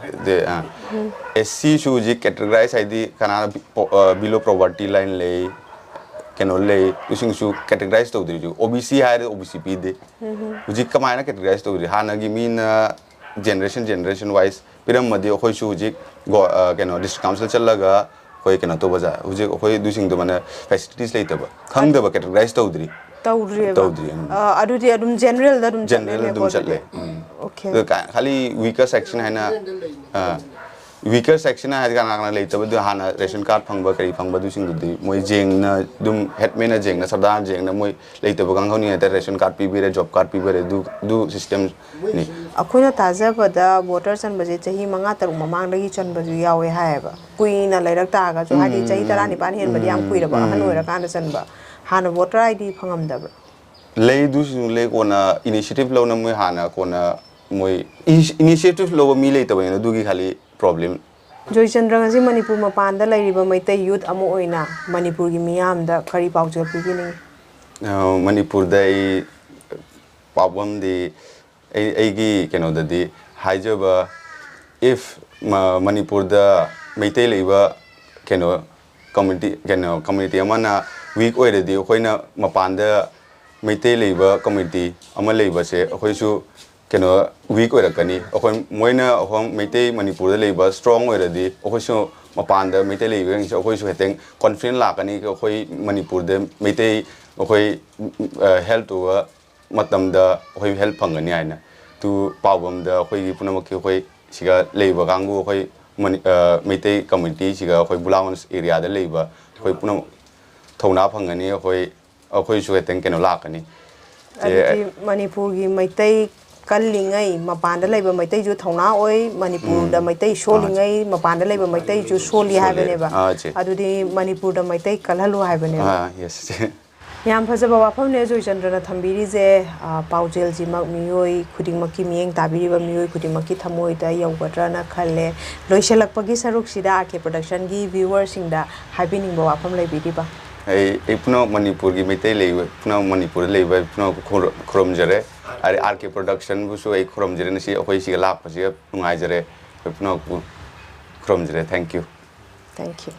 ꯗꯤ, ꯑꯥ꯫ S C ꯁꯨ ꯍꯧꯖꯤꯛ categorize ꯍꯥꯏꯗꯤ ꯀꯅꯥꯅ ꯕꯤ-, ꯄꯣ-, ꯑ, below poverty line ꯂꯩ, ꯀꯩꯅꯣ ꯂꯩ, ꯑꯗꯨꯁꯤꯡꯁꯨ categorize ꯇꯧꯗ꯭ꯔꯤ ꯍꯧꯖꯤꯛ꯫ O B C ꯍꯥꯏꯔꯦ, O B C ꯄꯤꯗꯦ꯫ ꯍꯧꯖꯤꯛ ꯀꯃꯥꯏꯅ categorize ꯇꯧꯗ꯭ꯔꯤ? ꯍꯥꯟꯅꯒꯤ ꯃꯤꯅ generation, generation wise ꯄꯤꯔꯝꯃꯗꯤ ꯑꯩꯈꯣꯏꯁꯨ ꯍꯧꯖꯤꯛ ꯒꯣ-, ꯑ, ꯀꯩꯅꯣ, district council ꯆꯠꯂꯒ ꯑꯩꯈꯣꯏ ꯀꯩꯅꯣ ꯇꯧꯕ ꯌꯥꯏ꯫ ꯍꯧꯖꯤꯛ ꯑꯩꯈꯣꯏ ꯑꯗꯨꯁꯤꯡꯗꯣ ꯃꯥꯅ facilities ꯂꯩꯇꯕ, ꯈꯪꯗꯕ, categorize ꯇꯧꯗ꯭ꯔꯤ꯫ ꯇꯧꯗ꯭ꯔꯤꯑꯕ? ꯇꯧꯗ꯭ꯔꯤ, ꯎꯝ꯫ ꯑ, ꯑꯗꯨꯗꯤ ꯑꯗꯨꯝ ꯖꯦꯅꯔꯦꯜꯗ ꯑꯗꯨꯝ ꯖꯦꯅꯔꯦꯜ ꯆꯠꯂꯦꯅꯦꯀꯣ ꯑꯗꯨꯝ ꯆꯠꯂꯦ꯫ ꯑꯗꯨꯗꯤ? ꯎꯝ꯫ ꯑꯣꯀꯦ꯫ ꯑꯗꯣ ꯀ- ꯈꯥꯂꯤ ꯋꯤꯀꯔ ꯁꯦꯛꯁꯟ ꯍꯥꯏꯅ, ꯋꯤꯀꯔ ꯁꯦꯛꯁꯟ ꯍꯥꯏꯔꯗꯤ ꯀꯅꯥ ꯀꯅꯥ ꯂꯩꯇꯕꯗꯣ ꯍꯥꯟꯅ ꯔꯦꯁꯟ ꯀꯥꯔꯗ ꯐꯪꯕ ꯀꯔꯤ ꯐꯪꯕ ꯑꯗꯨꯁꯤꯡꯗꯨꯗꯤ ꯃꯣꯏ ꯖꯦꯡꯅ ꯑꯗꯨꯝ ꯍꯦꯗꯃꯦꯟꯅ ꯖꯦꯡꯅ ꯁꯔꯗꯥꯔ ꯖꯦꯡꯅ ꯃꯣꯏ ꯂꯩꯇꯕ ꯀꯥꯡꯕꯨꯅꯤ ꯍꯥꯏꯇꯥꯔꯦ, ꯔꯦꯁꯟ ꯀꯥꯔꯗ ꯄꯤꯕꯤꯔꯦ, ꯖꯣꯕ ꯀꯥꯔꯗ ꯄꯤꯕꯤꯔꯦ, ꯑꯗꯨ ꯑꯗꯨ ꯁꯤꯁꯇꯦꯝꯅꯤ꯫ ꯑꯩꯈꯣꯏꯅ ꯇꯥꯖꯕꯗ ꯚꯣꯇꯔ ꯆꯟꯕꯁꯦ ꯆꯍꯤ ꯃꯉꯥ ꯇꯔꯨꯛ ꯃꯃꯥꯡꯗꯒꯤ ꯆꯟꯕꯁꯨ ꯌꯥꯎꯋꯦ ꯍꯥꯏꯌꯦꯕ꯫ ꯀꯨꯏꯅ ꯂꯩꯔꯛ ꯇꯥꯔꯒꯁꯨ, ꯍꯥꯏꯗꯤ ꯆꯍꯤ ꯇꯔꯥꯅꯤꯄꯥꯟ ꯍꯦꯟꯕꯗꯤ ꯌꯥꯝ ꯀꯨꯏꯔꯕ, ꯑꯍꯟ ꯑꯣꯏꯔꯀꯥꯟꯗ ꯆꯟꯕ꯫ ꯍꯥꯟꯅ ꯚꯣꯇꯔ ꯑꯥꯏ ꯗꯤ ꯐꯪꯉꯝꯗꯕ꯭ꯔꯥ? ꯂꯩ, ꯑꯗꯨꯁꯨ ꯂꯩ꯫ ꯀꯣꯟꯅ ꯏꯅꯤꯁꯤꯌꯦꯇꯤꯚ ꯂꯧꯅ ꯃꯣꯏ ꯍꯥꯟꯅ ꯀꯣꯟꯅ ꯃꯣꯏ ꯏꯅꯤꯁꯤꯌꯦꯇꯤꯚ ꯂꯧꯕ ꯃꯤ ꯂꯩꯇꯕꯅꯤꯅ ꯑꯗꯨꯒꯤ ꯈꯥꯂꯤ ꯄ꯭ꯔꯣꯕ꯭ꯂꯦꯝ꯫ ꯖꯣꯏꯆꯟꯗ꯭ꯔ, ꯉꯁꯤ ꯃꯅꯤꯄꯨꯔ ꯃꯄꯥꯟꯗ ꯂꯩꯔꯤꯕ ꯃꯩꯇꯩ ꯌꯨꯠ ꯑꯃ ꯑꯣꯏꯅ ꯃꯅꯤꯄꯨꯔꯒꯤ ꯃꯤꯌꯥꯝꯗ ꯀꯔꯤ ꯄꯥꯎꯖꯦꯜ ꯄꯤꯕꯤꯅꯤꯡꯉꯤ? ꯑ, ꯃꯅꯤꯄꯨꯔꯗ ꯑꯩ ꯄꯥꯎꯕꯝꯗꯤ ꯑꯩ ꯑꯩꯒꯤ ꯀꯩꯅꯣꯗꯗꯤ ꯍꯥꯏꯖꯕ, ꯏꯐ ꯃꯅꯤꯄꯨꯔꯗ ꯃꯩꯇꯩ ꯂꯩꯕ ꯀꯩꯅꯣ ꯀꯝꯃ꯭ꯌꯨꯅꯤꯇꯤ ꯀꯩꯅꯣ ꯀꯝꯃ꯭ꯌꯨꯅꯤꯇꯤ ꯑꯃꯅ ꯋꯤꯛ ꯑꯣꯏꯔꯗꯤ ꯑꯩꯈꯣꯏꯅ ꯃꯄꯥꯟꯗ ꯃꯩꯇꯩ ꯂꯩꯕ ꯀꯝꯃ꯭ꯌꯨꯅꯤꯇꯤ ꯑꯃ ꯂꯩꯕꯁꯦ ꯑꯩꯈꯣꯏꯁꯨ ꯀꯩꯅꯣ ꯋꯤꯛ ꯑꯣꯏꯔꯛꯀꯅꯤ꯫ ꯑꯩꯈꯣꯏ ꯃꯣꯏꯅ ꯑꯩꯈꯣꯏ ꯃꯩꯇꯩ ꯃꯅꯤꯄꯨꯔꯗ ꯂꯩꯕ ꯁ꯭ꯇ꯭ꯔꯣꯡ ꯑꯣꯏꯔꯗꯤ ꯑꯩꯈꯣꯏꯁꯨ ꯃꯄꯥꯟꯗ ꯃꯩꯇꯩ ꯂꯩꯕꯁꯤꯡꯁꯦ ꯑꯩꯈꯣꯏꯁꯨ ꯈꯤꯇꯪ ꯀꯣꯟꯐꯤꯗꯦꯟ ꯂꯥꯛꯀꯅꯤ꯫ ꯑꯩꯈꯣꯏ ꯃꯅꯤꯄꯨꯔꯗ ꯃꯩꯇꯩ ꯑꯩꯈꯣꯏ ꯍꯦꯜꯞ ꯇꯧꯕ ꯃꯇꯝꯗ ꯑꯩꯈꯣꯏ ꯍꯦꯜꯞ ꯐꯪꯒꯅꯤ ꯍꯥꯏꯅ꯫ ꯇꯨ ꯄꯥꯎꯕꯝꯗ ꯑꯩꯈꯣꯏꯒꯤ ꯄꯨꯝꯅꯃꯛꯀꯤ ꯑꯩꯈꯣꯏ ꯁꯤꯒ ꯂꯩꯕ ꯀꯥꯡꯕꯨ ꯑꯩꯈꯣꯏ ꯃꯅꯤ-, ꯑ, ꯃꯩꯇꯩ ꯀꯝꯃ꯭ꯌꯨꯅꯤꯇꯤꯁꯤꯒ ꯑꯩꯈꯣꯏ ꯕꯨꯂꯥꯡ ꯑꯦꯔꯤꯌꯥꯗ ꯂꯩꯕ ꯑꯩꯈꯣꯏ ꯄꯨꯝꯅꯃꯛ ꯊꯧꯅꯥ ꯐꯪꯒꯅꯤ꯫ ꯑꯩꯈꯣꯏ ꯑꯩꯈꯣꯏꯁꯨ ꯈꯤꯇꯪ ꯀꯩꯅꯣ ꯂꯥꯛꯀꯅꯤ꯫ ꯆꯦ, ꯑꯗꯨꯗꯤ ꯃꯅꯤꯄꯨꯔꯒꯤ ꯃꯩꯇꯩ ꯀꯜꯂꯤꯉꯩ ꯃꯄꯥꯟꯗ ꯂꯩꯕ ꯃꯩꯇꯩꯁꯨ ꯊꯧꯅꯥ ꯑꯣꯏ, ꯃꯅꯤꯄꯨꯔꯗ ꯃꯩꯇꯩ ꯁꯣꯜꯂꯤꯉꯩ ꯃꯄꯥꯟꯗ ꯂꯩꯕ ꯃꯩꯇꯩꯁꯨ ꯁꯣꯜꯂꯤ ꯁꯣꯜꯂꯦ꯫ ꯍꯥꯏꯕꯅꯦꯕ꯫ ꯑꯥ, ꯆꯦ꯫ ꯑꯗꯨꯗꯤ ꯃꯅꯤꯄꯨꯔꯗ ꯃꯩꯇꯩ ꯀꯜꯍꯜꯂꯨ ꯍꯥꯏꯕꯅꯦꯕ꯫ ꯑꯥ, ꯌꯦꯁ, ꯆꯦ꯫ ꯌꯥꯝ ꯐꯖꯕ ꯋꯥꯐꯝꯅꯦ ꯖꯣꯏꯆꯟꯗ꯭ꯔꯅ ꯊꯝꯕꯤꯔꯤꯁꯦ꯫ ꯑ, ꯄꯥꯎꯖꯦꯜꯁꯤꯃꯛ ꯃꯤꯑꯣꯏ ꯈꯨꯗꯤꯡꯃꯛꯀꯤ, ꯃꯤꯠꯌꯦꯡ ꯇꯥꯕꯤꯔꯤꯕ ꯃꯤꯑꯣꯏ ꯈꯨꯗꯤꯡꯃꯛꯀꯤ ꯊꯃꯣꯏꯗ ꯌꯧꯒꯗ꯭ꯔꯅ ꯈꯜꯂꯦ꯫ ꯂꯣꯏꯁꯤꯜꯂꯛꯄꯒꯤ ꯁꯔꯨꯛꯁꯤꯗ ꯑꯥꯔ ꯀꯦ ꯄ꯭ꯔꯗꯛꯁꯟꯒꯤ ꯚ꯭ꯌꯨꯋꯔꯁꯤꯡꯗ ꯍꯥꯏꯕꯤꯅꯤꯡꯕ ꯋꯥꯐꯝ ꯂꯩꯕꯤꯔꯤꯕ? ꯑꯩ ꯑꯩ ꯄꯨꯝꯅꯃꯛ ꯃꯅꯤꯄꯨꯔꯒꯤ ꯃꯩꯇꯩ ꯂꯩꯕ ꯄꯨꯝꯅꯃꯛ ꯃꯅꯤꯄꯨꯔꯗ ꯂꯩꯕ ꯄꯨꯝꯅꯃꯛꯄꯨ ꯈꯨꯔꯨ-, ꯈꯨꯔꯨꯝꯖꯔꯦ꯫ ꯑꯥꯔ ꯀꯦ ꯄ꯭ꯔꯗꯛꯁꯟꯕꯨꯁꯨ ꯑꯩ ꯈꯨꯔꯨꯝꯖꯔꯦ꯫ ꯉꯁꯤ ꯑꯩꯈꯣꯏ ꯁꯤꯒ ꯂꯥꯛꯄꯁꯤꯒ ꯅꯨꯡꯉꯥꯏꯖꯔꯦ꯫ ꯑꯩꯈꯣꯏ ꯄꯨꯝꯅꯃꯛꯄꯨ ꯈꯨꯔꯨꯝꯖꯔꯦ꯫ Thank you꯫ Thank you꯫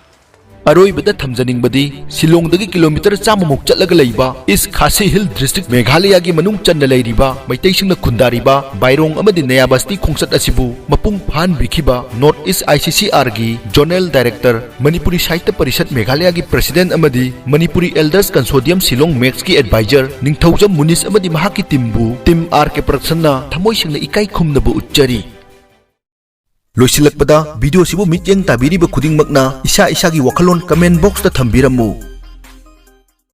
ꯑꯔꯣꯏꯕꯗ ꯊꯝꯖꯅꯤꯡꯕꯗꯤ, ꯁꯤꯂꯣꯡꯗꯒꯤ ꯀꯤꯂꯣꯃꯤꯇꯔ ꯆꯥꯝꯃꯃꯨꯛ ꯆꯠꯂꯒ ꯂꯩꯕ ꯏꯁ ꯈꯥꯁꯤ ꯍꯤꯜ ꯗꯤꯁꯇ꯭ꯔꯤꯛ ꯃꯦꯘꯥꯂꯌꯥꯒꯤ ꯃꯅꯨꯡ ꯆꯟꯅ ꯂꯩꯔꯤꯕ ꯃꯩꯇꯩꯁꯤꯡꯅ ꯈꯨꯟꯗꯥꯔꯤꯕ ꯕꯥꯏꯔꯣꯡ ꯑꯃꯗꯤ ꯅꯌꯥ ꯕꯁꯇꯤ ꯈꯣꯡꯆꯠ ꯑꯁꯤꯕꯨ ꯃꯄꯨꯡ ꯐꯥꯍꯟꯕꯤꯈꯤꯕ ꯅꯣꯔꯠ ꯏꯁ ꯑꯥꯏ ꯁꯤ ꯁꯤ ꯑꯥꯔꯒꯤ ꯖꯣꯅꯦꯜ ꯗꯥꯏꯔꯦꯛꯇꯔ, ꯃꯅꯤꯄꯨꯔꯤ ꯁꯥꯍꯤꯇ꯭ꯌ ꯄꯔꯤꯁꯠ ꯃꯦꯘꯥꯂꯌꯥꯒꯤ ꯄ꯭ꯔꯁꯤꯗꯦꯟꯠ ꯑꯃꯗꯤ ꯃꯅꯤꯄꯨꯔꯤ ꯑꯦꯜꯗꯔꯁ ꯀꯟꯁꯣꯔꯇꯤꯌꯝ ꯁꯤꯂꯣꯡ ꯃꯦꯛꯁꯀꯤ ꯑꯦꯗꯚꯥꯏꯖꯔ ꯅꯤꯡꯊꯧꯖꯝ ꯃꯨꯅꯤꯁ ꯑꯃꯗꯤ ꯃꯍꯥꯛꯀꯤ ꯇꯤꯝꯕꯨ ꯇꯤꯝ ꯑꯥꯔ ꯀꯦ ꯄ꯭ꯔꯗꯛꯁꯟꯅ ꯊꯃꯣꯏ ꯁꯦꯡꯅ ꯏꯀꯥꯏ ꯈꯨꯝꯅꯕ ꯎꯠꯆꯔꯤ꯫ ꯂꯣꯏꯁꯤꯜꯂꯛꯄꯗ, ꯚꯤꯗꯤꯑꯣꯁꯤꯕꯨ ꯃꯤꯠꯌꯦꯡ ꯇꯥꯕꯤꯔꯤꯕ ꯈꯨꯗꯤꯡꯃꯛꯅ ꯏꯁꯥ ꯏꯁꯥꯒꯤ ꯋꯥꯈꯜꯂꯣꯟ ꯀꯃꯦꯟ ꯕꯣꯛꯁꯇ ꯊꯝꯕꯤꯔꯝꯃꯨ꯫